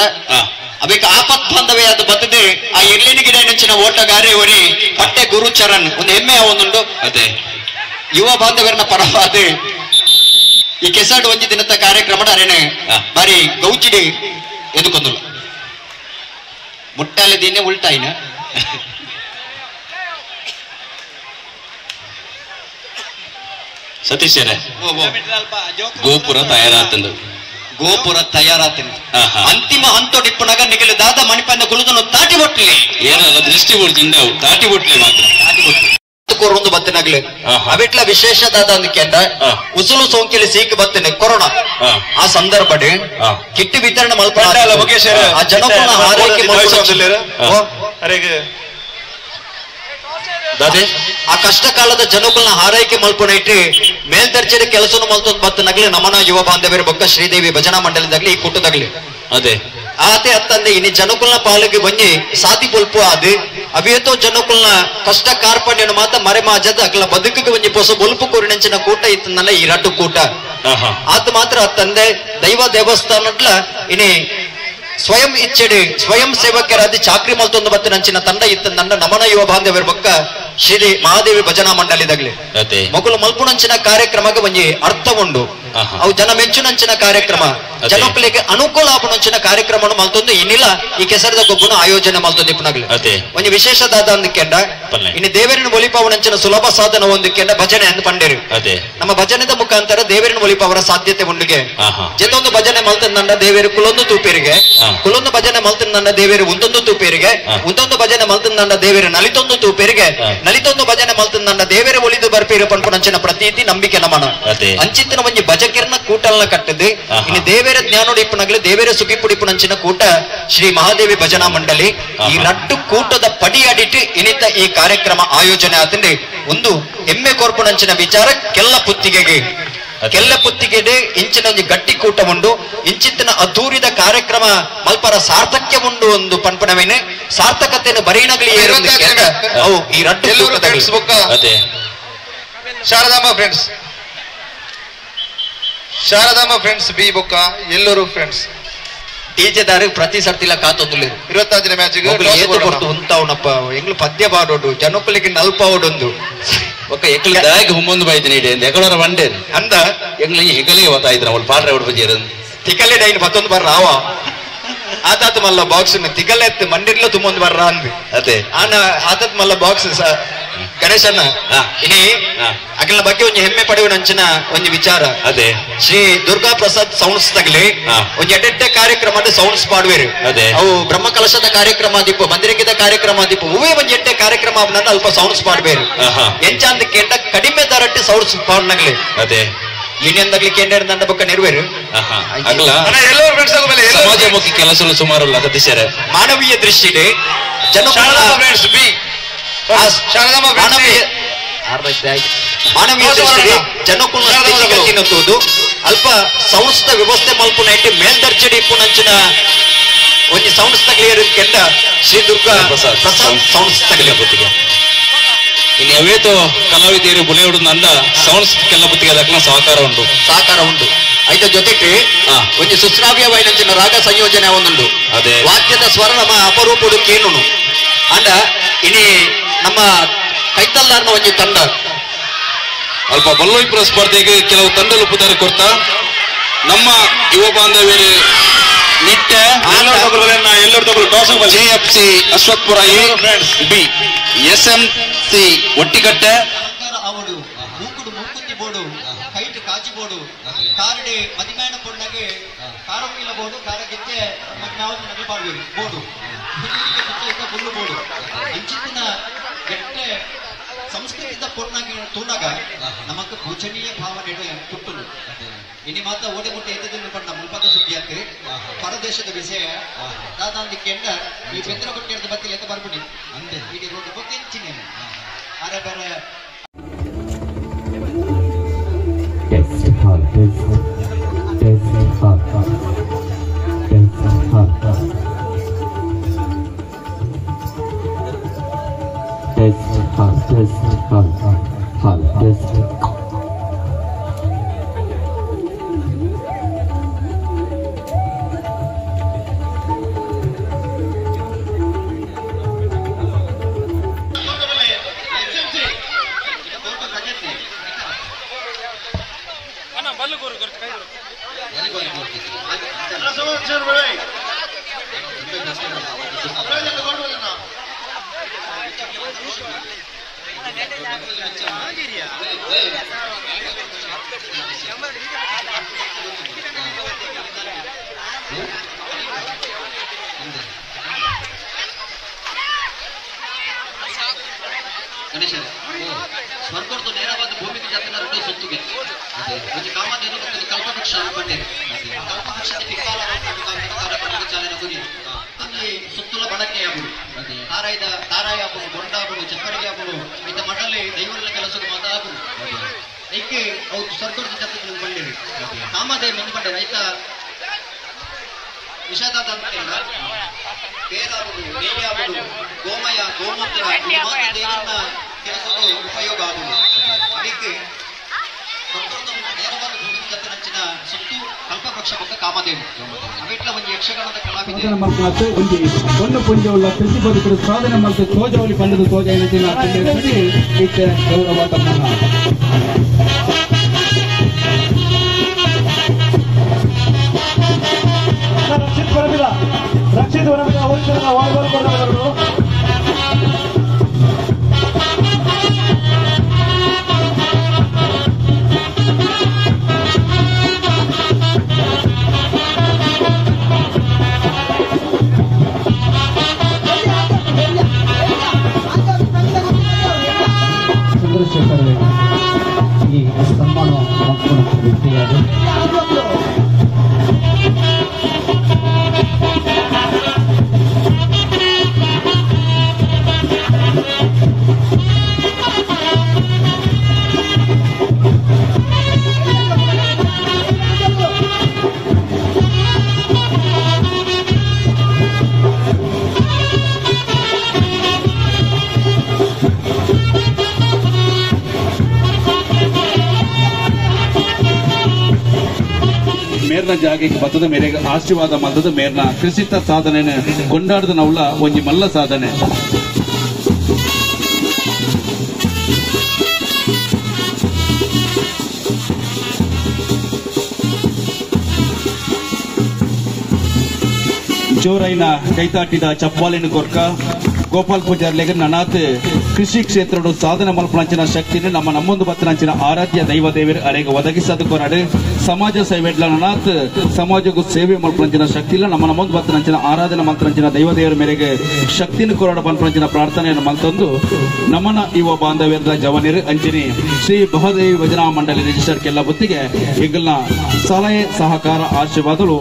ಅಬೇಕ ಆಪತ್ ಬಾಂಧವೇ ಅದು ಬತ್ತದೆ ಆ ಎರ್ಲಿನ ಗಿಡ ನೆಂಚಿನ ಓಟಗಾರೆ ಒರಿ ಪಟ್ಟೆ ಗುರುಚರಣ್ ಒಂದು ಹೆಮ್ಮೆ ಒಂದುಂಡು ಅದೇ ಯುವ ಬಾಂಧವರನ್ನ ಪರವಾದ ಈ ಕೆಸಾಡು ಒಂಜಿ ದಿನದ ಕಾರ್ಯಕ್ರಮ ಅರೇನೆ ಬಾರಿ ಗೌಚಿಡಿ ಎದುಕೊಂದುಲ್ಲ ಮುಟ್ಟಾಲೆ ದಿನ ಉಲ್ಟಾಯಿನ ಸತೀಶ್ ಗೋಪುರ ತಯಾರಾತಂದು ಗೋಪುರ ತಯಾರಾತಂದು ಅಂತಿಮ ಹಂತೊಡಿಪ್ಪುನಾಗ ನಿಗಲು ದಾದ ಮಣಿಪಂದ ಕುಳಿದನು ತಾಟಿ ಬೊಟ್ಲಿ ಏನಲ್ಲ ದೃಷ್ಟಿ ಬೊಡ್ತಿಂದ ತಾಟಿ ಬೊಟ್ಲಿ ಮಾತ್ರ ತಾಟಿ ಬೊಟ್ಲಿ ಕೊರೊಂದು ಬತ್ತಿನಾಗ್ಲೆ ಅವೆಟ್ಲ ವಿಶೇಷ ದಾದ ಅಂದಕೆಂಡ ಉಸುಲು ಸೋಂಕಿಲಿ ಸೀಕ್ ಬತ್ತನೆ ಕೊರೋನಾ ಆ ಸಂದರ್ಭ ಕಿಟ್ಟು ವಿತರಣೆ ಮಲ್ಪ ಆ ಜನಕುಲ ಆರೈಕೆ ಆ ಕಷ್ಟ ಕಾಲದ ಜನಕುಲ್ನ ಹಾರೈಕೆ ಮಲ್ಪುನೈಟ್ ಮೇಲ್ದರ್ಜೆಯ ಕೆಲಸನು ಮಲ್ತೊಂದು ಬತ್ತನಾಗ್ಲಿ ನಮನ ಯುವ ಬಾಂಧವ್ಯರ ಬೊಕ್ಕ ಶ್ರೀದೇವಿ ಭಜನಾ ಮಂಡಲದಾಗ್ಲಿ ಈ ಕೂಟದಾಗ್ಲಿ ಅದೇ ಆತೆ ಅತ್ತಂದೆ ಇನಿ ಜನಕುಲ್ನ ಪಾಲಿಗೆ ಬಂಜಿ ಸಾತಿ ಪೊಲ್ಪು ಆದು ಅವೇತೋ ಜನಕುಲ್ನ ಕಷ್ಟ ಕಾರ್ಪಣ್ಯನು ಮಾತ ಮರೆಮಾಜದ ಅಕ್ಲ ಬದುಕಿಗೆ ಒಂಜಿ ಪೊಸ ಬೊಲ್ಪು ಕೋರಿನಂಚಿನ ಕೂಟ ಇತ್ತಂದಲ್ಲ ಈ ರಡ್ಡು ಕೂಟ ಆತ ಮಾತ್ರ ಅತ್ತಂದೆ ದೈವ ದೇವಸ್ಥಾನಡ್ಲ ಇನಿ ಸ್ವಯಂ ಇಚ್ಛೆಡು ಸ್ವಯಂ ಸೇವಕರಾದ ಚಾಕ್ರಿ ಮಲ್ತೊಂದು ಬತ್ತಿನಂಚಿನ ತಂಡ ಇತ್ತಂದ ನಮನ ಯುವ ಬಾಂಧವ್ಯರ ಬೊಕ್ಕ ಶ್ರೀ ಮಹಾದೇವಿ ಭಜನಾ ಮಂಡಳಿದಾಗ್ಲಿ ಮೊಗಲು ಮಲ್ಪುನಂಚಿನ ಕಾರ್ಯಕ್ರಮಕ್ಕೆ ಒಂಜಿ ಅರ್ಥ ಉಂಡು ಅವು ಜನ ಮೆಚ್ಚುನಂಚಿನ ಕಾರ್ಯಕ್ರಮ ಜನಕ್ಕಲಿಗೆ ಅನುಕೂಲ ಆಪುನಂಚಿನ ಕಾರ್ಯಕ್ರಮ ಮಲ್ತೊಂದು ಇನ್ನಿಲ್ಲ ಈ ಕೆಸರದ ಗೊಬ್ಬನ ಆಯೋಜನೆ ಮಲ್ತೊಂದು ಇಪ್ಪನಾಗ್ಲಿ ಒಂಜಿ ವಿಶೇಷ ದಾದ ಅಂದಕೆಂಡ ಇನ್ನು ದೇವರಿನ ಒಲಿಪಾವನಂಚಿನ ಸುಲಭ ಸಾಧನ ಒಂದಕ್ಕೆಂಡ ಭಜನೆ ಅಂತ ಪಂಡೇರು ನಮ್ಮ ಭಜನೆದ ಮುಖಾಂತರ ದೇವರಿನ ಒಲಿಪಾವರ ಸಾಧ್ಯತೆ ಉಂಡುಗೆ ಜೊತೊಂದು ಭಜನೆ ಮಲ್ತಂದ ದೇವೇರು ಕುಲೊಂದು ತೂಪೇರಿಗೆ ಕುಲೊಂದು ಭಜನೆ ಮಲ್ತಂದ ದೇವೇರು ಒಂದೊಂದು ತೂಪೇರಿಗೆ ಒಂದೊಂದು ಭಜನೆ ಮಲ್ತಂದ ದೇವೇರು ನಲಿತೊಂದು ತೂಪೇರಿಗೆ ನಲಿತೊಂದು ಭಜನೆ ಮಲ್ತಂದ ದೇವೇರು ಒಲಿದು ಬರ್ಪೇರು ಪನ್ಪುನಂಚಿನ ಪ್ರತೀತಿ ನಂಬಿಕೆ ನಮನ ಅಂಚಿತ್ತಿನ ಒಂಜಿ ಭಜಕಿರ್ನ ಕೂಟಲ್ನ ಕಟ್ಟದು ಇನ್ನು ದೇವೇರ ಜ್ಞಾನೋಡಿಪ್ಪುನಗಲಿ ದೇವೇರ ಸುಗಿಪುಡಿಪ್ಪುನಂಚಿನ ಕೂಟ ಶ್ರೀ ಮಹಾದೇವಿ ಭಜನಾ ಮಂಡಳಿ ಈ ರಡ್ಡು ಕೂಟದ ಪಡಿಯಡಿಟ್ಟು ಇನಿತ ಈ ಕಾರ್ಯಕ್ರಮ ಆಯೋಜನೆ ಆತಂದ್ರೆ ಒಂದು ಹೆಮ್ಮೆ ಕೋರ್ಪುನಂಚಿನ ವಿಚಾರ ಕೆಲ್ಲ ಪುತ್ತಿಗೆಗೆ ಕೆಲ್ಲ ಪುತ್ತಿಗೆಡೆ ಇಂಚಿನ ಒಂಜಿ ಗಟ್ಟಿ ಕೂಟ ಉಂಡು ಇಂಚಿತ್ತಿನ ಅದ್ದೂರಿದ ಕಾರ್ಯಕ್ರಮ ಮಲ್ಪರ ಸಾರ್ಥಕ್ಯ ಉಂಡು ಒಂದು ಪನ್ಪಣವೇನೆ ಸಾರ್ಥಕತೆಯನ್ನು ಬರೀನಗಲಿ ಅವು ಈ ರಡ್ಡು Sharadamba friends Sharadamba friends B ಬೊಕ್ಕ ಎಲ್ಲರೂ ಫ್ರೆಂಡ್ಸ್ ಟೀಚೆದಾರು ಪ್ರತಿ ಸರ್ತಿಲ ಕಾತೊಂದುಲ್ಲೇರು 25ನೇ ಮ್ಯಾಚ್ ಏತು ಕೊಡ್ತು ಉಂತಾವನಪ್ಪ ಎಂಗ್ಲು ಪದ್ಯ ಬಾಡೋಡು ಜನಕ್ಕಲಿಗೆ ನಲ್ಪ ಓಡೊಂದು ಒಕ್ಕ ಎಕ್ಲು ದಾಯಕ ಹುಮ್ಮೊಂದು ಬೈದಿನಿ ಇಡೆ ಎಕಡೋರ ಬಂಡೆ ಅಂದ ಎಂಗ್ಲು ಹೆಗಲಿಗೆ ಓತಾಯಿದ್ರು ಅವಳು ಪಾಡ್ರೆ ಹೊಡ್ ಬಜ್ಜಿ ತಿಕಲೆ ಡೈನ್ ಮತ್ತೊಂದು ಬರ್ರ ಆವ ಆತಾತ್ ಮಲ್ಲ ಬಾಕ್ಸ್ ತಿಗಲೆ ಎತ್ತು ಮಂಡಿರ್ಲ ತುಂಬೊಂದು ಬರ್ರ ಅಂದ್ವಿ ಅದೇ ಆನ ಆತತ್ ಮಲ್ಲ ಬಾಕ್ಸ್ ಗಣೇಶನ ಇನಿ ಅಗಲ ಬಗ್ಗೆ ಒಂಜಿ ಹೆಮ್ಮೆ ಪಡೆಯುವ ಒಂಜಿ ವಿಚಾರ ಅದೇ ಶ್ರೀ ದುರ್ಗಾ ಪ್ರಸಾದ್ ಸೌಂಡ್ಸ್ ತಗಲಿ ಒಂಜಿ ಎಡೆಡ್ಡೆ ಕಾರ್ಯಕ್ರಮ ಸೌಂಡ್ಸ್ ಪಾಡುವೇರು ಅದೇ ಅವು ಬ್ರಹ್ಮ ಕಲಶದ ಕಾರ್ಯಕ್ರಮ ದೀಪ ಮಂದಿರಕ್ಕಿದ ಕಾರ್ಯಕ್ರಮ ದೀಪ ಹೂವೇ ಒಂಜಿ ಎಡ್ಡೆ ಕಾರ್ಯಕ್ರಮ ಅವನನ್ನ ಅಲ್ಪ ಸೌಂಡ್ಸ್ ಪಾಡ್ಬೇರು ಎಂಚ ಅಂದ ಕೇಂದ್ರ ಕಡಿಮೆ ದರಟ್ಟು ಸೌಂಡ್ಸ್ ಪಾಡ್ನಗಲಿ ಅದೇ ಏನೆಂದಾಗ್ಲಿ ಕೇಂದ್ರ ನನ್ನ ಬೊಕ್ಕ ನೆರವೇರು ಸಮಾಜಮುಖಿ ಕೆಲಸಗಳು ಸುಮಾರು ಸತೀಶರೇ ಮಾನವೀಯ ದೃಷ್ಟಿಡೆ ಜನ ಮಾನವೀಯ ದೃಷ್ಟಿಡೆ ಜನಕುಲ ಸ್ಥಿತಿಗತಿನತ್ತುವುದು ಅಲ್ಪ ಸಂಸ್ಥೆ ವ್ಯವಸ್ಥೆ ಮಲ್ಪುನೈಟ್ ಮೇಲ್ದರ್ಜೆ ಇಪ್ಪುನಂಚಿನ ಒಂಜಿ ಸಂಸ್ಥೆಗಳು ಕೆಂಡ ಶ್ರೀ ದುರ್ಗಾ ಪ್ರಸಾದ್ ಸಂಸ್ಥೆಗಳ ಬುತ್ತಿಗೆ ಇನ್ನು ಯಾವೇತೋ ಕಲಾವಿದೆಯರು ಬುಲೆಯುಡು ನಂದ ಸೌಂಡ್ಸ್ ಕೆಲ್ಲ ಬುತ್ತಿಗೆ ಅದಕ್ಕೆ ಸಹಕಾರ ಉಂಟು ಸಹಕಾರ ಉಂಟು ಐತ ಜೊತೆಗೆ ಒಂಜಿ ಸುಶ್ರಾವ್ಯ ವೈನಂಚಿನ ರಾಗ ಸಂಯೋಜನೆ ಒಂದುಂಡು ಅದೇ ವಾದ್ಯದ ಸ್ವರ ನಮ್ಮ ಅಪರೂಪಡು ಕೇನುನು ಅಂಡ ಇನಿ ನಮ್ಮ ಕೈತಲ್ಲಾರ್ನ ಒಂಜಿ ತಂಡ ಅಲ್ಪ ಬಲ್ಲೋಯಿಪುರ ಸ್ಪರ್ಧೆಗೆ ಕೆಲವು ತಂಡಲು ಪುದಾರ ಕೊರ್ತಾ ನಮ್ಮ ಯುವ ಬಾಂಧವ್ಯರು Nitte JFC Ashwathpura A B S M C Ottikatte ಮೂಕುತ್ತಿ board kite ಕಾಜಿ ಬೋರ್ಡು ಕಾರಡಿ ಮದಿಮೇಣ ಪೊಣ್ಣಗೆ ಕಾರೊಂಗಿಲ ಬೋರ್ಡು ಕಾರಗಿತ್ತೆ ನಾವು ನಗಲು ಪಾಡ್ಬೇಕು ಬೋರ್ಡು ಹಿರಿಯರಿಗೆ ಸುತ್ತ ಫುಲ್ಲು ಬೋರ್ಡು ಅಂಚಿತ್ತಿನ ಗೆಟ್ಟೆ ಸಂಸ್ಕೃತಿದ ಪೊಣ್ಣಗೆ ತೂನಾಗ ನಮಕ್ ಪೂಜನೀಯ ಭಾವನೆ ಪುಟ್ಟುನು ಇನಿ ಮಾತ್ರ ಓಡೆ ಮುಟ್ಟೆ ಎದ್ದನ್ನು ಪಂಡ ಮುಲ್ಪದ ಸುದ್ದಿ ಆಗ್ತದೆ ಪರದೇಶದ ವಿಷಯ ದಾದಾಂದಿ ಕೆಂಡ ಈ ಬೆದ್ರ ಕೊಟ್ಟಿರದ ಬತ್ತಿಲ್ ಎತ್ತ ಬರ್ಬಿಡಿ ಅಂದೆ ಇಡೀ ರೋಡ್ ಬೊಕ್ಕೆಂಚಿನ ಅರೆ ಬೇರೆ Test hall, test, test hall, test hall, test hall, test hall, hall, test. Ganesha ಸ್ವರ್ಗದ ನೇರವಾದ ಭೂಮಿಗೆ ಜಾತಿನ ಎರಡು ಸೊತ್ತುಗೆ ಒಂದು ಕಾಮಧೇನು ಮತ್ತು ಕಲ್ಪವೃಕ್ಷ ಪಂಡೇರಿ ಕಲ್ಪವೃಕ್ಷದ ಪಿಕ್ಕಾಲ ಕಾರ್ಯಕ್ರಮಕ್ಕೆ ಚಾಲನೆ ಗುರಿ ಅಲ್ಲಿ ಸುತ್ತಲ ಬಳಕೆಯಾಗುವುದು ತಾರಾಯದ ತಾರಾಯ ಆಗುವುದು ಬೊಂಡಾಗುವುದು ಚಕ್ಕಡಿಗೆ ಆಗುವುದು ಇಂಥ ಮಠಲ್ಲಿ ದೈವಗಳ ಕೆಲಸಕ್ಕೆ ಮಾತಾಗುವುದು ಐಕೆ ಅವು ಸ್ವರ್ಗದ ಜಾತಿಗಳು ಬಂದಿರಿ ಕಾಮಧೇನು ಎಂದು ಬಂಡೇರಿ ಐತ ವಿಷಾದ ಅಂತ ಬೇರಾಗುವುದು ನೇಯಾಗುವುದು ಗೋಮಯ ಗೋಮೂತ್ರ ಮಾತ್ರ ದೇವರನ್ನ ಕೆಲಸಕ್ಕೆ ಉಪಯೋಗ ಆಗುವುದು. ಅದಕ್ಕೆ ನೇರವಾದ ಭೂಮಿಗೆ ಜೊತೆ ಸುತ್ತು ಕಲ್ಪವೃಕ್ಷ ಮತ್ತು ಕಾಮಧೇನು ಅವೆಟ್ಲ ಒಂದು ಯಕ್ಷಗಾನದ ಕಲಾವಿದೆ ಮಲ್ಪನಾಥ್ ಒಂಜಿ ಪೊಣ್ಣು ಪುಂಜವುಳ್ಳ ಕೃಷಿ ಬದುಕುಡು ಸಾಧನೆ ಮಲ್ತು ತೋಜವಲಿ ಪಂಡದು ತೋಜ ಇತ್ತೆ ಗೌರವ ತಮ್ಮನ ರಕ್ಷಿತ್ ಬರಬಿಲ್ಲ ರಕ್ಷಿತ್ ಬರಬಿಲ್ಲ ಹೋಗ್ತಾರೆ ವಾಲಿಬಾಲ್ ಕೊಡ್ತಾರೆ ಚಂದ್ರಶೇಖರ್ ಈ ಸನ್ಮಾನ ಮಕ್ಕಳು ವ್ಯಕ್ತಿಯಾದ ಮೇರ್ನ ಜಾಗೆಗೆ ಬತ್ತದ ಮೇರೆಗೆ ಆಶೀರ್ವಾದ ಮಲ್ದದ ಮೇರ್ನ ಕೃಷಿತ ಸಾಧನೆ ಕೊಂಡಾಡದ ನವುಲ ಒಂಜಿ ಮಲ್ಲ ಸಾಧನೆ. ಜೋರೈನ ಕೈತಾಟಿದ ಚಪ್ಪಾಲಿನ ಕೊರ್ಕ ಗೋಪಾಲ್ ಪೂಜಾರ್ಲೆಗ್ ನನಾತ್ ಕೃಷಿ ಕ್ಷೇತ್ರದ ಸಾಧನೆ ಮಲ್ಪನಂಚಿನ ಶಕ್ತಿನ ನಮ್ಮ ನಮ್ಮೊಂದು ಬತ್ತನಂಚಿನ ಆರಾಧ್ಯ ದೈವ ದೇವರು ಅರೆಗೆ ಒದಗಿಸದು ಕೊರಡು ಸಮಾಜ ಸೇವೆಡ್ಲ ನನಾತ್ ಸಮಾಜಕ್ಕೂ ಸೇವೆ ಮಲ್ಪನಂಚಿನ ಶಕ್ತಿ ಇಲ್ಲ ನಮ್ಮ ನಮ್ಮೊಂದು ಬತ್ತನಂಚಿನ ಆರಾಧನೆ ಮಂತ್ರಂಚಿನ ದೈವ ದೇವರ ಮೇರೆಗೆ ಶಕ್ತಿನ ಕೊರಡ ಪನ್ಪನಂಚಿನ ಪ್ರಾರ್ಥನೆಯನ್ನು ಮಲ್ತಂದು ನಮ್ಮನ ಯುವ ಬಾಂಧವ್ಯದ ಜವನಿರು ಅಂಚಿನಿ ಶ್ರೀ ಬಹದೇವಿ ಭಜನಾ ಮಂಡಳಿ ರಿಜಿಸ್ಟರ್ ಕೆಲ್ಲ ಬುತ್ತಿಗೆ ಈಗಲ್ನ ಸಲಹೆ ಸಹಕಾರ ಆಶೀರ್ವಾದಗಳು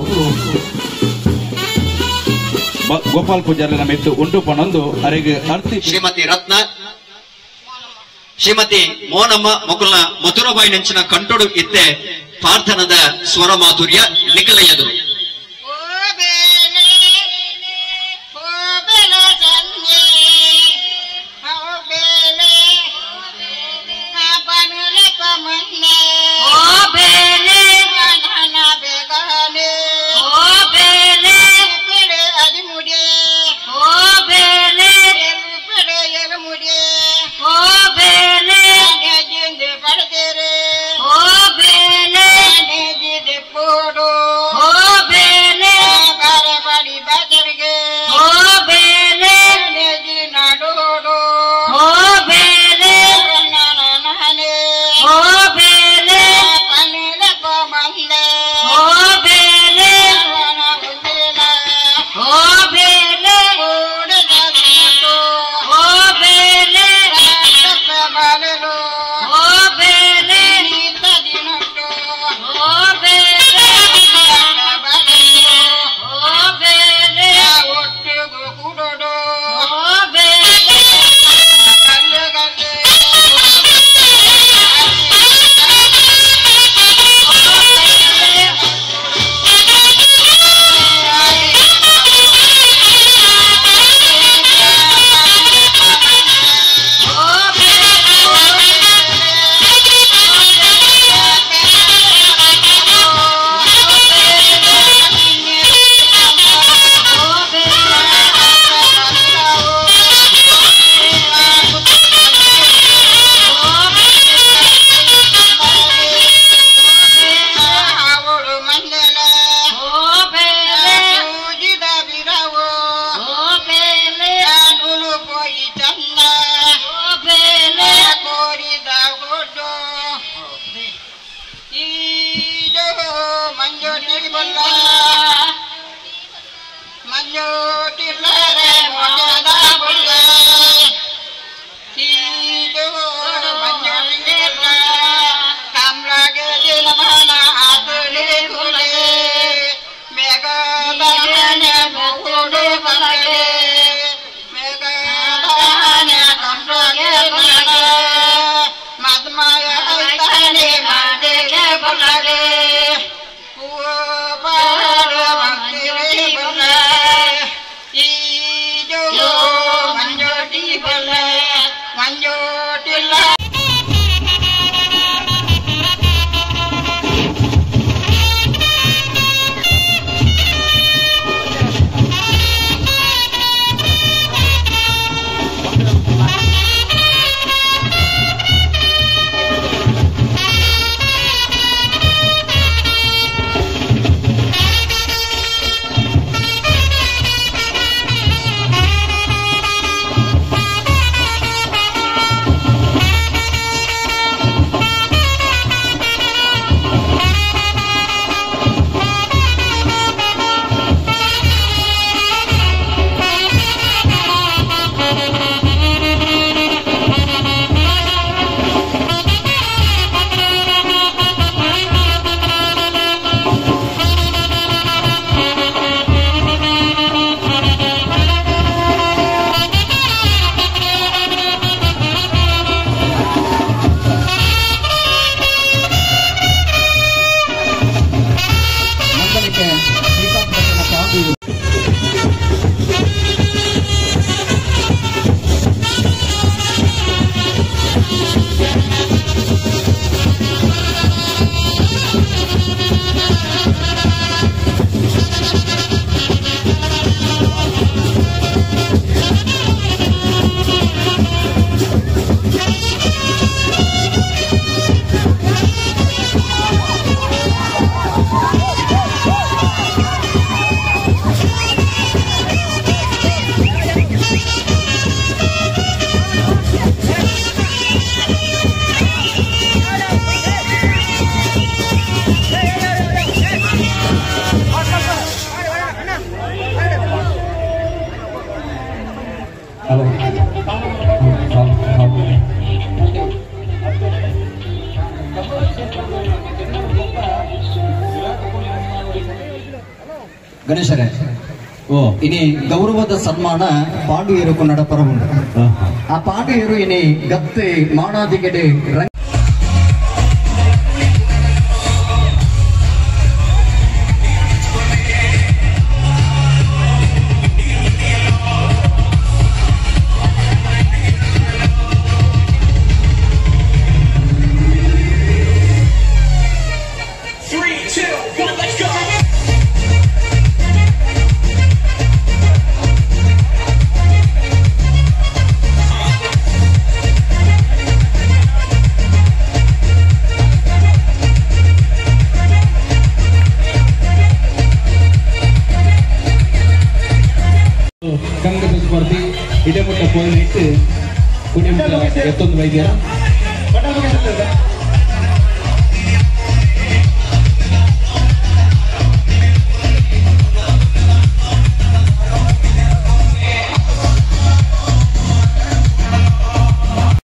ಗೋಪಾಲ್ ಪೂಜಾರಿ ಮೆತ್ತು ಉಂಟು ಪಣೊಂದು ಅರೆಗೆ ಅರ್ತಿ ಶ್ರೀಮತಿ ರತ್ನ ಶ್ರೀಮತಿ ಮೋನಮ್ಮ ಮುಕುಲ್ನ ಮಥುರಬಾಯಿ ನೆಂಚಿನ ಕಂಟೋಡು ಇತ್ತೆ ಪ್ರಾರ್ಥನದ ಸ್ವರ ಮಾಧುರ್ಯ ನಿಕಲೆಯದು. Oh, ಗಣೇಶರೇ, ಇನಿ ಗೌರವದ ಸನ್ಮಾನ ಪಾಂಡುಯರು ಕನ್ನಡ ಪರವುಂಡು. ಆ ಪಾಂಡುಯರು ಇನಿ ಗತ್ತೆ ಮಾಣಾದಿಗೆಡೆ ಕನ್ನಡ ಸ್ಪರ್ಧಿ ಇಡಮುಟ್ಟ ಪೋಯಿನ ಇಟ್ಟು ಕುಡಿಮುಟ್ಟ ಎತ್ತೊಂದು ವೈದ್ಯರ.